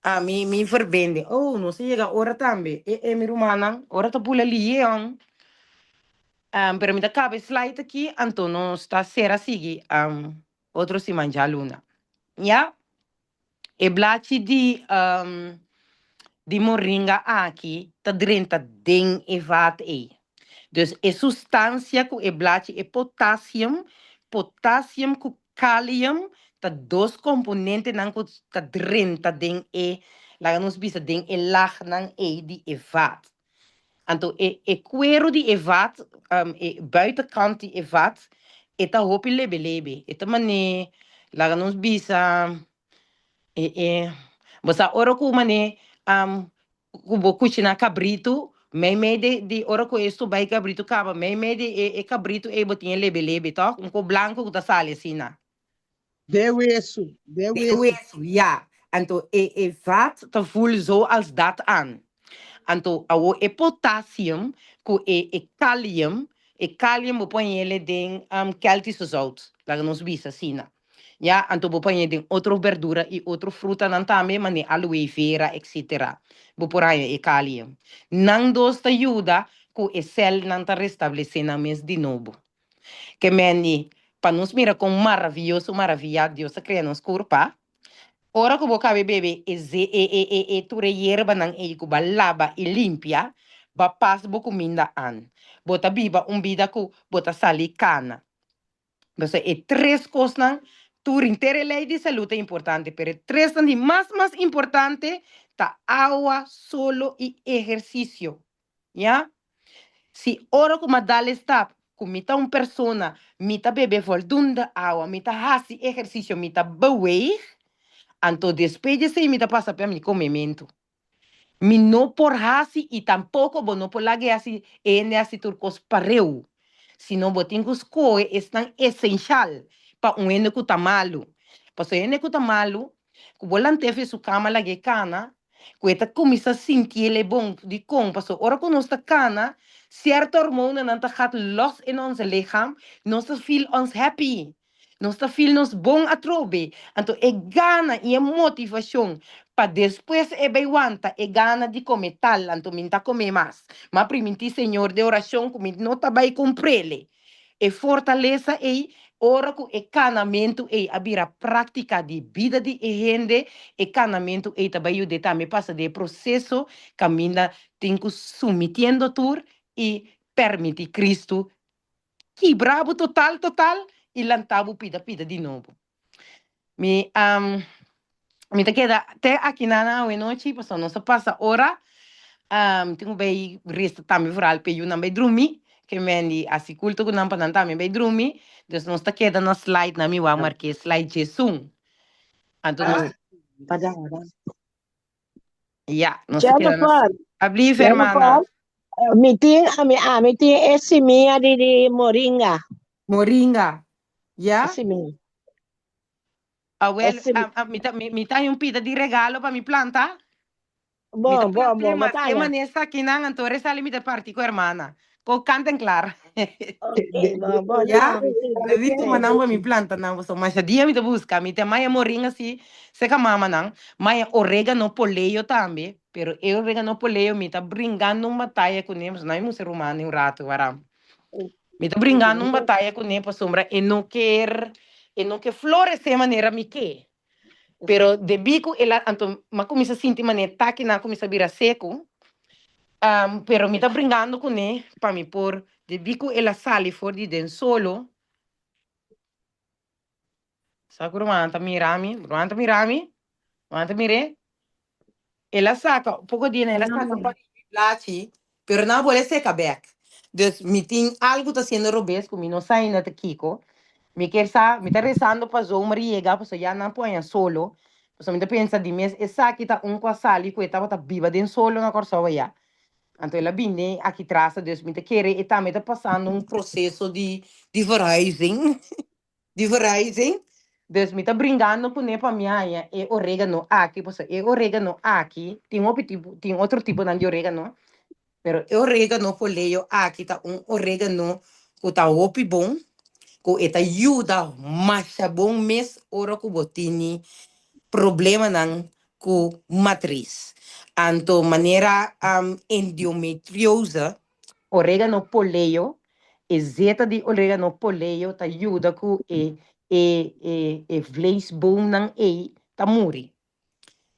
Ah, mi, mi verbende. Oh, nos a yega ora tambe. E, e, mi rumannan, ora ta bula lion. Um, pero mi ta kaba e slide aki, anto nos ta sera sigui um, otro siman djaluna. Ya? E blachi di di moringa aki ta drenta den e vat ei. Dus e sustancia cu e blachi, e potassium, potassium cu kalium ta dos componentenan cu ta drenta den e, laga nos bisa, den e lagnan ei di e vat. Anto e e cuero di e vat, e buitenkant di e vat, e ta hopi lebe lebe. E ta mane, laga nos bisa, e e bo sa ora ku mane ku bo kushina kabritu, mei mei di di ora ku e stobá e kabritu kaba, mei mei di e e kabritu ei bo tin e lebe lebe tòg, un ko blanku ku ta sali asina. De wesu, de De wesu. wesu, ja. Anto e e vat ta voel zo als dat aan. Anto awo e potassium ku e e kalium, e kalium bo por hañ'ele den um keltische zout, laga nos bisa asina. Ja, anto bo por hañ'e den otro berdura i otro frutanan tambe, manera aloe vera, etcetera. Bo por haña e kalium. Nan dos ta yuda ku e sèlnan ta restablesé nan mes di nobo. Ke meni, pa nos mira kon maravioso, maraviyá Dios a krea nos kurpa, ora ku bo kabe bebe e ze e e e e tur e yerbanan ei ku bo a laba i limpia, bo a pas bo kuminda an. Bo ta biba un bida ku bo ta sali kana. Entonces e tres kosnan, tur henter e lei di salú ta importante, pero e tresnan di mas mas importante ta awa, solo i ehersisio. Ya? Si ora ku m'a dal e stap ku mi ta un persona, mi ta bebe voldoende awa, mi ta hasi ehersisio, mi ta beweeg, anto despues di esei mi ta pasa pa mi komementu. Mi no por hasi i tampoko bo no por laga e hasi e hende hasi tur kos pareu, sino bo tin ku skohe esnan esenshal pa un hende ku ta malu. Pasobra e hende ku ta malu, ku bo lant'é for su kama lag'é kana, ku e ta kuminsá sinti el e bon. Dikon? Pasobra ora ku nos ta kana, sierto hormonanan ta gat lòs in ons lichaam, nos ta feel ons happy, nos ta feel nos bon atrobe. Anto e gana i e motivashon pa despues e bai wanta e gana di kome tal, anto mi n'ta kome mas. M'a primintí Señor den orashon ku mi no ta bai kumpr'el. E fortalesa ei, ora ku e kanamentu ei a bira práktika di bida di e hende, e kanamentu ei ta bai yud'é tambe pasa den e proseso kaminda tin ku sumitiendo tur i permití Kristu kibra bo total total i lanta bo pida pida di nobo. Mi mi ta keda te akinan awenochi pasobra nos a pasa ora. Tin ku bai resta tambe vooral p'e yunan bai drumi, ke men di hasi kulto ku nan pa nan tambe bai drumi. Dus nos ta keda na slide nan mi wak mark'é slide djesun. Anto nos. Pardon, pardon. Ja, nos ta keda na Jennifer, Ablief, hermana. Jennifer, mi tin, ami, ami tin e simia di, di moringa. Moringa. E Ja? simia. Awel, E sim, mi ta, mi ta un pida di regalo pa mi planta. Mi ta bon, bon, plant'é bon, mas e batalla. manera esakinan, anto ora e sali mi ta parti ku hermana. Ko kant en klar. Ok, bon, bon, Ya? no, mi tin. Debí tuma Sí. nan pa mi planta nan, pasobra masha dia mi ta buska. Mi ta maya moringa si seka mamanan, maya oregano poleo tambe, pero e oregano poleo mi ta bringando un bataya kuné, pasobra nan mi mustra ruman un ratu wara. Mi ta bringando un bataya kuné pasobra e no ker, e no ke floresé manera mi ke. Pero debí ku el a, anto m'a kuminsá sinti manera e takinan a kuminsá bira seku, pero mi ta bringando kuné pa mi por, debí ku el a sali for di den solo, sa ku rumannan ta mira mi, rumannan ta mira mi, rumannan ta mir'é? El a saca, poco dia el a saca un par di blachi, pero nan a bolbe seca bek. Dus mi tin algo ta haciendo robes cu mi no sa ainda ta kico. Mi kier sa, mi ta rezando pa zomer yega, pasobra ya nan por haña solo. Pasobra mi ta pensa di mes esaki ta un cu a sali cu e tabata biba den solo na Corsou aya. Anto el a bini aki tras, dus mi ta kere e tambe ta pasando un proceso di di verhuizing. Di verhuizing. Dus mi ta bringando kuné pa mi haña e oregano aki, pasobra e oregano aki, tin hopi tipo, tin otro tiponan di oregano, pero e oregano poleo aki ta un oregano ku ta hopi bon, ku e ta yuda masha bon mes ora ku bo tini problemanan ku matris. Anto manera endometriose, Oregano poleo, e zeta di oregano poleo ta yuda ku e e e e vleesboomnan ei ta muri.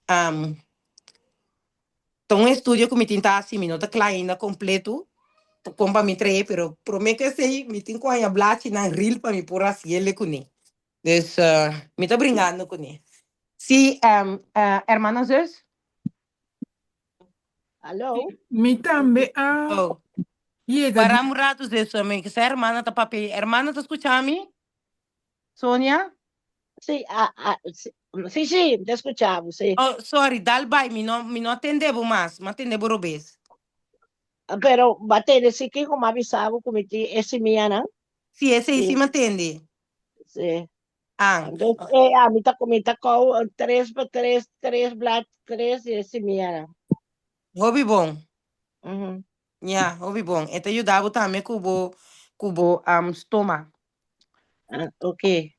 Um, ta un estudio ku mi tin ta hasi, mi no ta kla ainda kompleto kon pa mi trae, pero promé ku esei mi tin ku haña blachinan ril pa mi por hasiele kuné. Dus mi ta bringando kuné. Sí, um, hermana zus? Aló? Mi tambe a Oh. yega Para di. un rato, zus. Mi sa hermana ta papia. Hermana ta skucha mi? Sonia? Sí, ah, ah, sí, sí, sí, te escuchabo, sí. Oh, sorry, dal bai. Mi no, mi no atende bo mas. Mi atende bo robes. Pero ba tende sí kiko mi a bisa bo ku mi tin e simianan. Sí, esei sí Sí. mi atende. Sí. Ah. Entonces, eh, a mi ta mi ta kou tres pa tres, tres blad, tres di e simianan. Hopi bon. Mhm. Ya, hopi bon. E ta yuda bo tambe ku bo ku bo um, stoma. Ah, ok.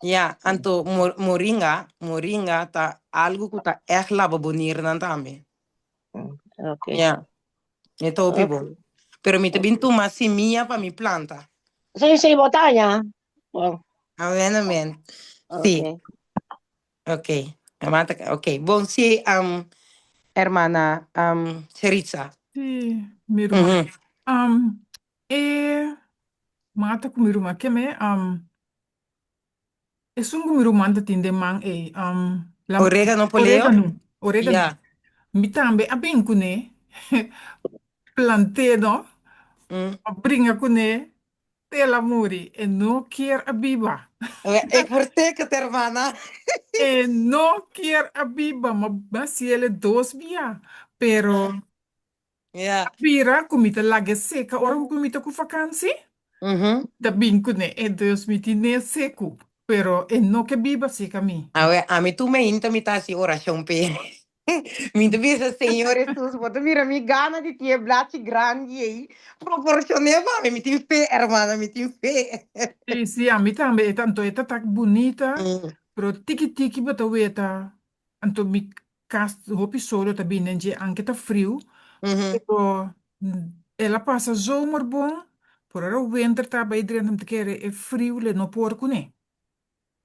Ya, anto mor moringa, moringa ta algo ku ta ègt laba bo nirnan tambe. Mm, ok. Ya, e ta hopi Ok. bon. Pero mi ta bin tuma simia pa mi planta. Sí, sí, bo ta haña. Bon. Amen, amen. Sí. Ok. Ok. Hermana ta- ok. Bon, sí, um, hermana um, Sheritza. Sí, mi ruman. Mhm. Um, e mata ku mi ruman keme, um, esun ku mi ruman ta tin den man ei, um, la, Orégano poleo? orégano, orégano. Ja. Mi tambe a bin kuné, plant'é no, a bringa kuné te el a muri. E no kier a biba. Ik vertik het, hermana. E no kier a biba, ma basiele dos bia. Pero Ja. a bira ku mi ta lag'e seka ora ku mi ta ku fakansi. Ta bin kuné. E dus mi tin'é seku, pero e no ke biba seka mi. Awe, ami tur meinta mi ta hasi orashon p'e. Mi ta bisa, Señor Hesus, bo ta mira mi gana di tin e blachi grandi ei. Proporcion'é pa mi. Mi tin fe, hermana, mi tin fe. Sí, sí, ami tambe. E ta, anto e ta tak bunita, pero tiki tiki bo ta weta. Anto mi kas hopi solo ta bini den dje, anke ta friu, pero el a pasa zomer bon, por ora winter ta bai drenta mi ta kere e friu le no por kuné.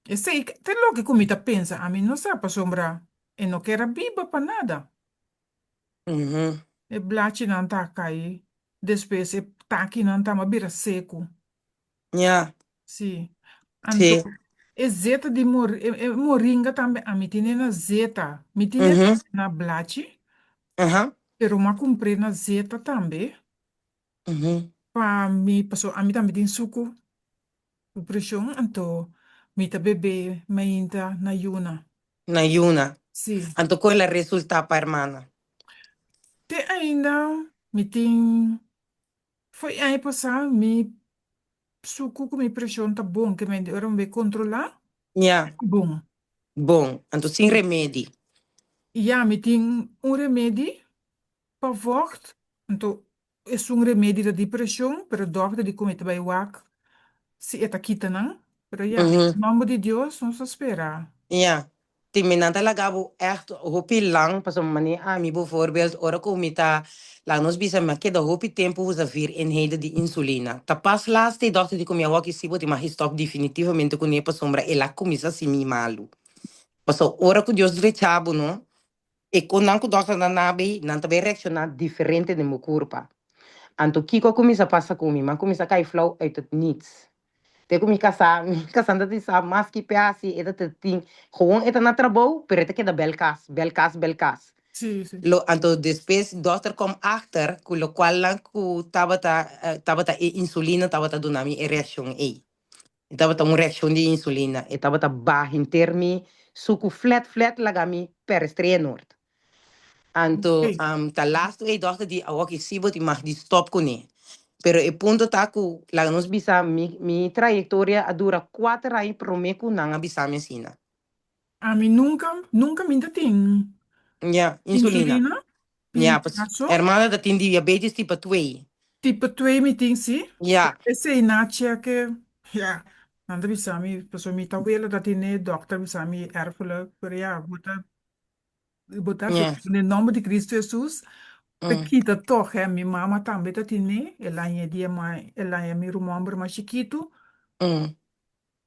Esei ta loke ku mi ta pensa, ami no sa pasobra e no ker a biba pa nada. E blachinan ta kai, despues e takinan ta bira seku. Ja. Sí. Anto, Sí. e zeta di mor, e, e moringa tambe, ami tine na zeta. Mi tine tambe na blachi, pero m'a kumpr'é na zeta tambe. Pa mi, paso ami tambe tin suku ku preshon, anto mi ta bebe mainta na yuna. Na yuna. Sí. Anto kon el a resultá pa hermana? Te ainda mi tin, fo'i aña pasá mi suku ku mi preshon ta bon, ke men di ora mi bai kontrolá, Ya. ta bon. Bon, anto sin Sí. remedi. Ya, mi tin un remedi pa vocht, anto Esun remedi ta di preshon, pero dòkter di ku mi ta bai wak si e ta kita nan. Pero ya, nòmber di Dios nos ta spera. Ya, tin mi nan ta laga bo ègt hopi lang, pasobra manera ami bovoorbeeld ora ku mi ta laga nos bisa mi a keda hopi tempu usa vier eenheden di insulina. Ta pas laatste e dòkter di ku mi a wak i si bo tin mag stòp definitivamente kuné pasobra el a kuminsá sinti malu. Pasobra ora ku Dios drecha bo no, E konnan ku dòkter nan na bay, nan ta bay reakshoná diferente den bo kurpa. Anto kiko a kuminsá pasa ku mi? Mi a kuminsá kai flou uit het niets. Te ku mi kasá, mi kasá ta tin sa mas ki pe hasi, e ta tin, gewoon e ta na trabou, pero e ta keda bèl kas, bèl kas, bèl kas. Sí, sí. Lo, anto despues dòkter kom achter ku lokualnan ku tabata, tabata e insulina tabata duna mi e reakshon ei. E tabata un reakshon di insulina. E tabata baha henter mi suku flet flet laga mi pèr Estrella Noord. Anto ta lastu ei dòkter di awor ki si bo tin mag di stòp kuné. Pero e punto ta ku laga nos bisa mi mi trayektoria a dura kuater aña promé ku nan a bisa mi asina. Ami nunka nunka mi ta tin Ya, insulina. insulina. Ya, pues Pinchazo. hermana ta tin diabetes tipo twee. Tipo twee mi tin si. Ya. Esei na cheke, ya, nan ta bisa mi, pasobra mi tawela ta tene, dokter bisa mi erfelijk, pero ya, bo ta, bo ta Ya. den nomber di Cristo Jesus, ta kita tog, hè. Mi mama tambe ta tene, el a haña dia ma, el a haña mi ruman homber mas chikitu,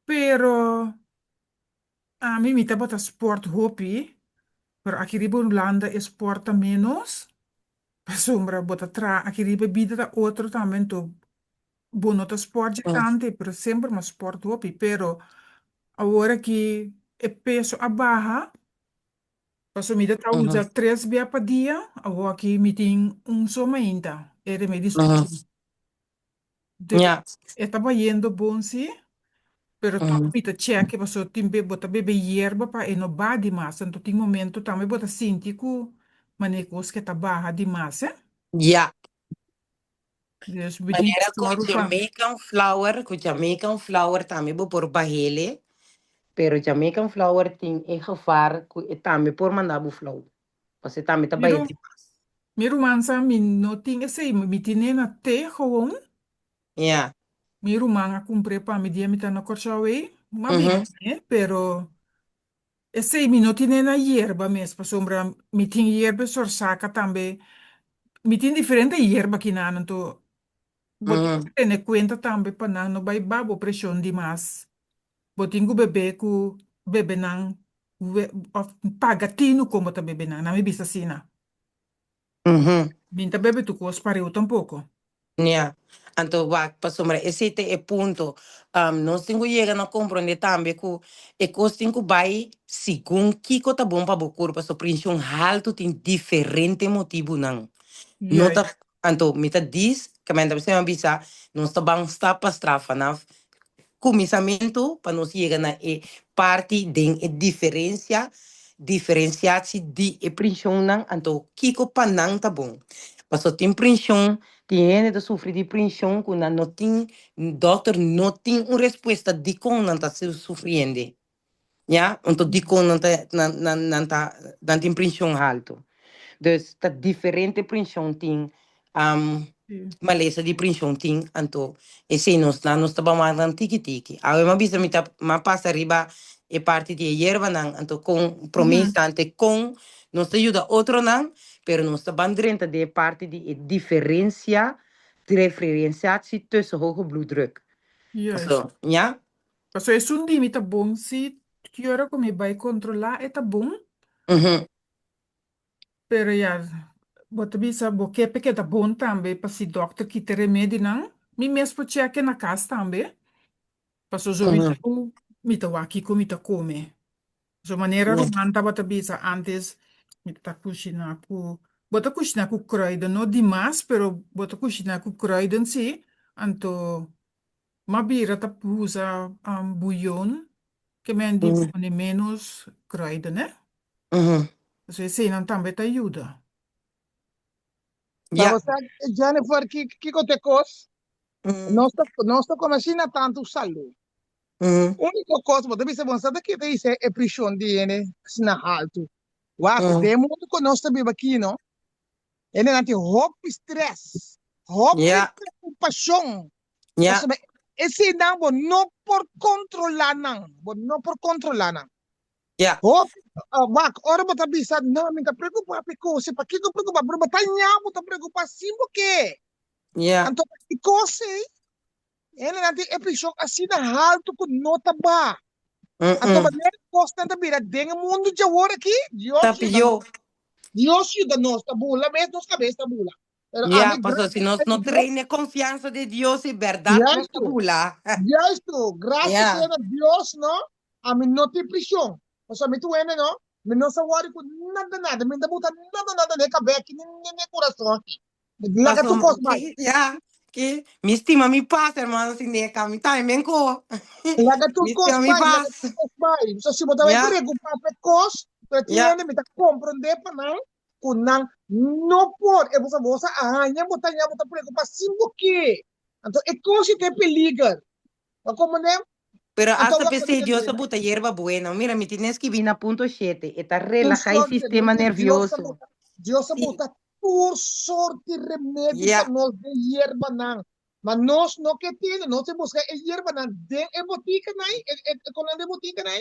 pero Ami mi tabata sport hopi, pero aki riba Hulanda e sport ta menos, pasobra bo ta traha aki riba e bida ta otro tambe, anto bo no ta sport dje tante, pero semper mi a sport hopi, pero awor aki e peso a baha, pasobra mi ta usa tres bia pa dia, awor aki mi tin un so mainta, e remedi sushi. De, Ja. e ta bayendo bon sí, pero toch mi ta checke pasobra tin be bo ta bebe yerba pa e no baha dimas, anto tin momento tambe bo ta sinti ku manera kos ke ta baha dimas eh. Ja. Dus mi tin Manera ku sòru pa. Jamaican flower, ku Jamaican flower tambe bo por bahele, pero Jamaican flower tin e gevaar ku e tambe por manda bo flou. Pasobra e tambe ta Mi bahe ru dimas. mi ruman sa mi no tin esei, mi tin'e na te gewoon. Ja. Mi ruman a kumpr'é pa mi dia mi ta na Kòrsou ei. M'a bira kuné, pero esei mi no tin'e na yerba mes, pasobra mi tin yerba e sorsaka tambe. Mi tin diferente yerba kinan, anto bo tin ku tene kuenta tambe pa nan no bai ba bo preshon dimas. Bo tin ku bebe ku bebe nan òf paga tinu kon bo ta bebe nan. Nan mi bisa asina. Mi n'ta bebe tur kos pareu tampoko. Ya. Anto wak, pasobra esei ta e punto. Nos tin ku yega na komprondé tambe ku e kos tin ku bai segun kiko ta bon pa bo kurpa. So prenshon haltu tin diferente motibunan. No ta, anto mi ta dis, kementa mi a bisa, nos ta ban stap pa straf vanaf kuminsamentu pa nos yega na e parti den e diferensia, diferensiatie di e prinshonnan, anto kiko pa nan ta bon. Pasobra tin prinshon, tin hende ta sufri di prinshon ku nan no tin, dòkter no tin un respuesta dikon nan ta sufriende. Ya, anto dikon nan ta nan nan nan ta nan tin prinshon haltu. Dus ta diferente prinshon tin, malesa di prinshon tin, anto esei nos nan nos ta ban wak nan tiki tiki. Awe mi a bisa mi ta mi a pasa riba e parti di e yerbanan, anto kon prome instante kon nos ta yuda otronan, pero nos ta ban drenta den e parti di e diferensia, diferenciatie tussen hoge bloeddruk. Juist. Paso, ya? Pasobra esun di mi ta bon si ki ora ku mi bai kontrolá e ta bon. Pero ya, bo ta bisa bo ke p'e keda bon tambe pa si dòkter kita remedinan, mi mes por chèk'e na kas tambe. Pasobra sowieso mi ta wak kiko mi ta kome. So manera Roman tabata bisa ántes, mi ta kushiná ku, bo ta kushiná ku kruiden, no dimas, pero bo ta kushiná ku kruiden sí, anto M'a bira ta usa buyon ke men di pone menos kruiden, eh. So eseinan tambe ta yuda. Ta bo sa, Jennifer, ki, kiko te kos? Nos ta, nos ta kome asina tantu salu. Úniko kos, bo ta bisa, bo sa ta kita hisa e prishon di hende asina haltu. Wak, den e mundu ku nos ta biba aki, no, hendenan tin hopi strès, hopi preokupashon. Pasobra eseinan bo no por kontrolá nan, bo no por kontrolá nan. Hopi, wak, ora bo ta bisa, no, mi ta preokupá pa e kos ei, pakiko preokupá? Pero bo ta ña bo ta preokupá sin bo ke. Anto e kos ei, Hendenan tin e preshon asina haltu ku no ta baha. Anto manera kosnan ta bira den e mundu djawor aki, Dios Ta yuda pió. nos. Dios yuda nos. Ta bula mes, nos kabes ta bula. Pero Ya, ami pasobra si gracias nos a no Dios, train e konfiansa di Dios i bèrdat nos ta juistu, bula. juistu, gracias Ya. sea na Dios, no, ami no tin preshon. Pasobra mi tur hende, no, mi no sa wòri ku nada nada, mi no ta buta nada nada den e kabes aki, ni den e kurason aki. Laga Paso, tu kos bai. ki, ya, ki, mi stima mi pas, hermano, sin neka, mi tambe men ko. Laga tur Mi kos stima mi bai, laga pas. tur kos bai. So, si bo ta bai Ya, preocupa pe kos, pero tin ya. hende mi ta comprende pa nan, ku nan no por. E bo sa bo sa haña bo ta haña bo ta preocupa sin bo ke. Anto e kos i ta e peliger. Bo comprende? Pero Anto hasta wak p'esei mi Dios a ta buta yerba buena. Mira, mi tin eskibí na punto shete. E ta Tur relahá e sorte, sistema mi di Dios a nervioso. buta, Dios a Sí. buta tur sorte remedi Ya. pa nos den yerbanan. Ma nos no ke tene, nos ta buska e yerbanan den e botikanan, e, e, e konan den botikanan,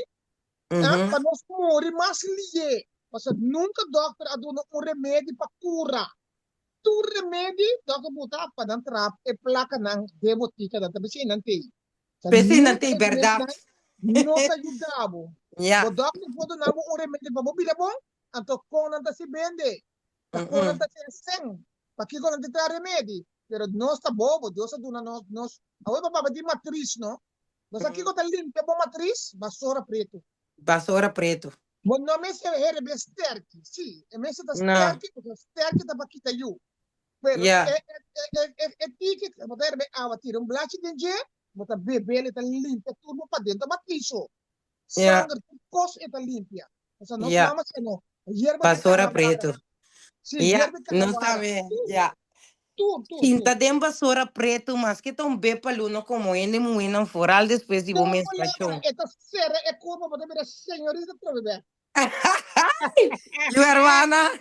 ah, Mhm. pa nos muri mas lié. Pasobra nunka dòkter a duna un remedi pa kura. Tur remedi dòkter buta pa nan traha e plakanan den botikanan, ta p'esei nan tei. Sa P'esei nan nunka tei e bèrdat. remedinan no ta yuda bo. Ya. Bo dòkter por duna bo un remedi pa bo bira bon, anto kon nan ta si bende? Ta kon nan ta si sen? Pakiko nan ta traha remedi? Pero nos ta bobo, Dios a duna nos, nos, awor bo papia di matris no, bo sa kiko ta limpia bo matris? Basora pretu. Basora pretu. Bo no mester herebe sterki, si, e mester ta No. sterki, pasobra sterki ta pa kita yu. Pero Ya. e, e, e, e, e tiki, bo ta herebe awa, tira un blachi den dje, bo ta bebe, e ta limpia tur bo paden, ta matris so. Ya. Sanger, tur kos e ta limpia. Pasobra nos Ya. mama sey no, yerba di Basora kawara. pretu. Si, Ya, yerba di nos kawara. tambe, Tur, ya. tur, tur, Sinta tur. den basora pretu, maske ta un be paluno komo hende muhénan foral despues di bo Tur palabra, menstruashon. e ta sera e kurpa, bo ta bira señorita trobe bek. Yu hermana.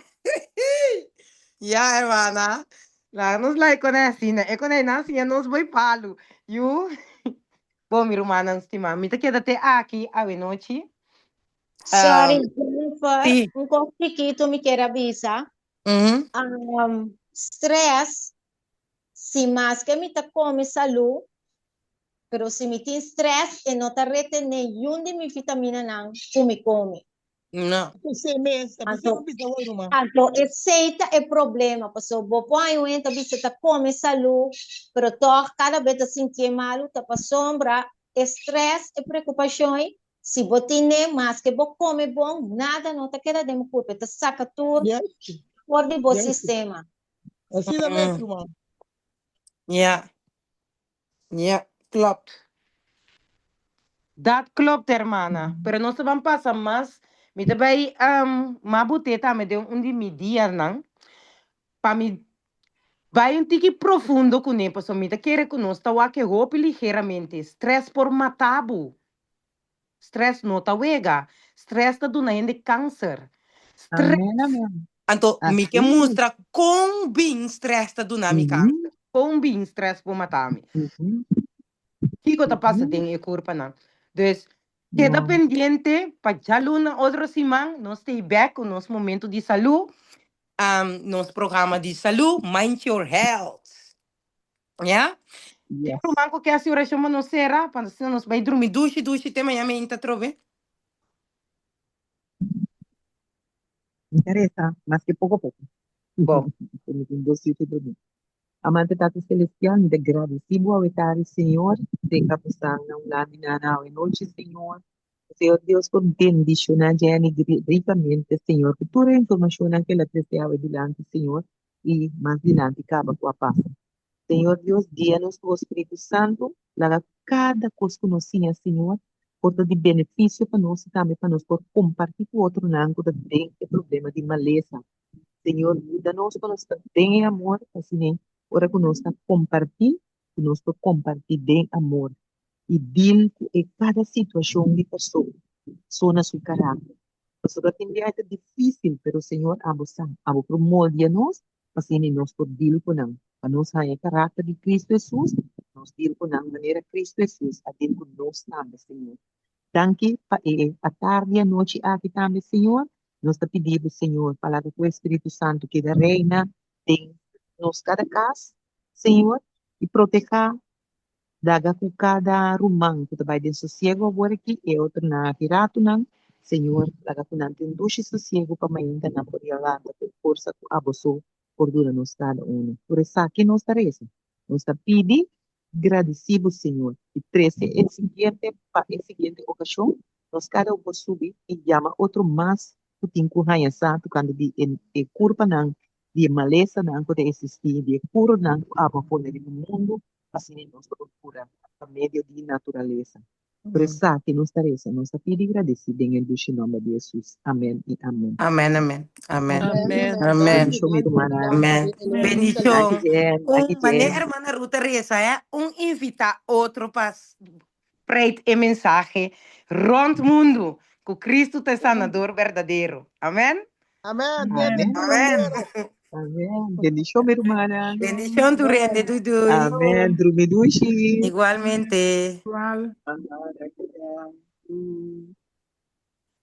Ya, hermana. Laga nos laga e konai asina. E konai nan siña nos bai palu. Yu. Bon, mi rumannan stimá, mi ta keda te aki awenochi. Sorry, Um, Jennifer, sí. un kos chikitu mi kier a bisa. Mhm. Um, stress, si maske mi ta kome salú, pero si mi tin stress, e no ta retené yun di mi vitaminanan ku mi kome. No. P'esei mes, ta p'esei Anto, mi bisa hoy ruman. anto esei ta e problema, pasobra bo por haña un hende ta bisa ta kome salú, pero tòg kada bes ta sintié malu, ta pasobra e stress, e preokupashon ei, si bo tine, maske bo kome bon, nada no ta keda den bo kurpo, e ta saka tur Juist, for di bo juist. sistema. Asina mes, ruman. Ja. Ja, klopt. Dat klopt, hermana. Pero nos ta ban pasa mas. Mi ta bai um, m'a bot'é tambe den un di mi dianan pa mi bai un tiki profundo kuné, pasobra mi ta kere ku nos ta wak e hopi ligeramente. Stress por mata bo. Stress no ta wega. Stress ta duna hende kanser. Stress. Amen, amen. Anto mi ke Así. mustra kon bin stress ta duna mi kanser. Kon bin stress por mata mi. Kiko ta pasa den e kurpanan. Dus keda Wow. pendiente pa djaluna otro siman nos stay back ku nos momento di salú. Um, nos programa di salú, Mind Your Health. Ya? Yes. Ruman ku ke hasi orashon pa nos sera, pa asina nos bai drumi dushi dushi te mañana meinta atrobe. Mi ta resa, maske poko poko. Bon. Mi tin dos yu te drumi. Amante Tata Celestial, mi ta gradisí bo awe tardi, Señor, den bo san na un landi nana awe nochi, Señor. Señor Dios por bendishoná Jenny rikamente, Señor, ku tur e informashonnan ku el a trese awe dilanti, Señor, i mas dilanti kaba ku a pasa. Señor Dios, guia nos ku bo Spiritu Santu, laga kada kos ku nos siña, Señor, por. por ta di benefisio pa nos i tambe pa nos por kompartí ku otronan ku ta den e problema di malesa. Señor, yuda nos pa nos ta den e amor, asina ora ku nos ta kompartí, ku nos por kompartí den amor i deal ku e kada situashon di persona, persona su karakter. Pasobra tin biaha ta difísil, pero Señor abo sa, abo por moldia nos pa asina nos por deal ku nan. Pa nos haña e karakter di Cristo Hesus, nos deal ku nan manera Cristo Hesus a deal ku nos tambe, Señor. Danki pa e atardi anochi aki tambe, Señor. Nos ta pidi bo, Señor, pa laga ku e Spiritu Santu keda reina den nos kada kas, Señor, i protehá Daga ku kada ruman ku ta bai den sosiego awor aki, e otronan aki ratunan, Señor, laga ku nan tin un dushi sosiego pa mainta nan por lanta ku e forsa ku abo so por duna nos kada unu. Tur esaki nos ta resa, nos ta pidi, gradisí bo, Señor, i trese e siguiente pa e siguiente okashon, nos kada un por subi i yama otro mas ku tin ku haña sa tokante di e kurpanan, di e malesanan ku ta eksistí, di e kuronan ku abo a pone riba mundu, Asina nos ta por cura pa medio di naturalesa. Por esaki nos ta reza, nos ta pidi y gradeci den e dushi nomber di Jesus. Amen y amen. Amen, amen, amen. Amen. Amen. Bendicion mi rumannan. Amen. Danki Bendicion. Jen, Un danki mane Jen. hermana Ruth ta reza, eh? Un invita otro pa spreid e mensahe rond mundo cu Cristo ta e sanador berdadero. Amen. Amen. Amen. Amen. Amen. Bendicion mi rumannan. Bendicion tur hende. Doei doei. Amen. Drumi dushi. Igualmente. Igual. Danki Jen.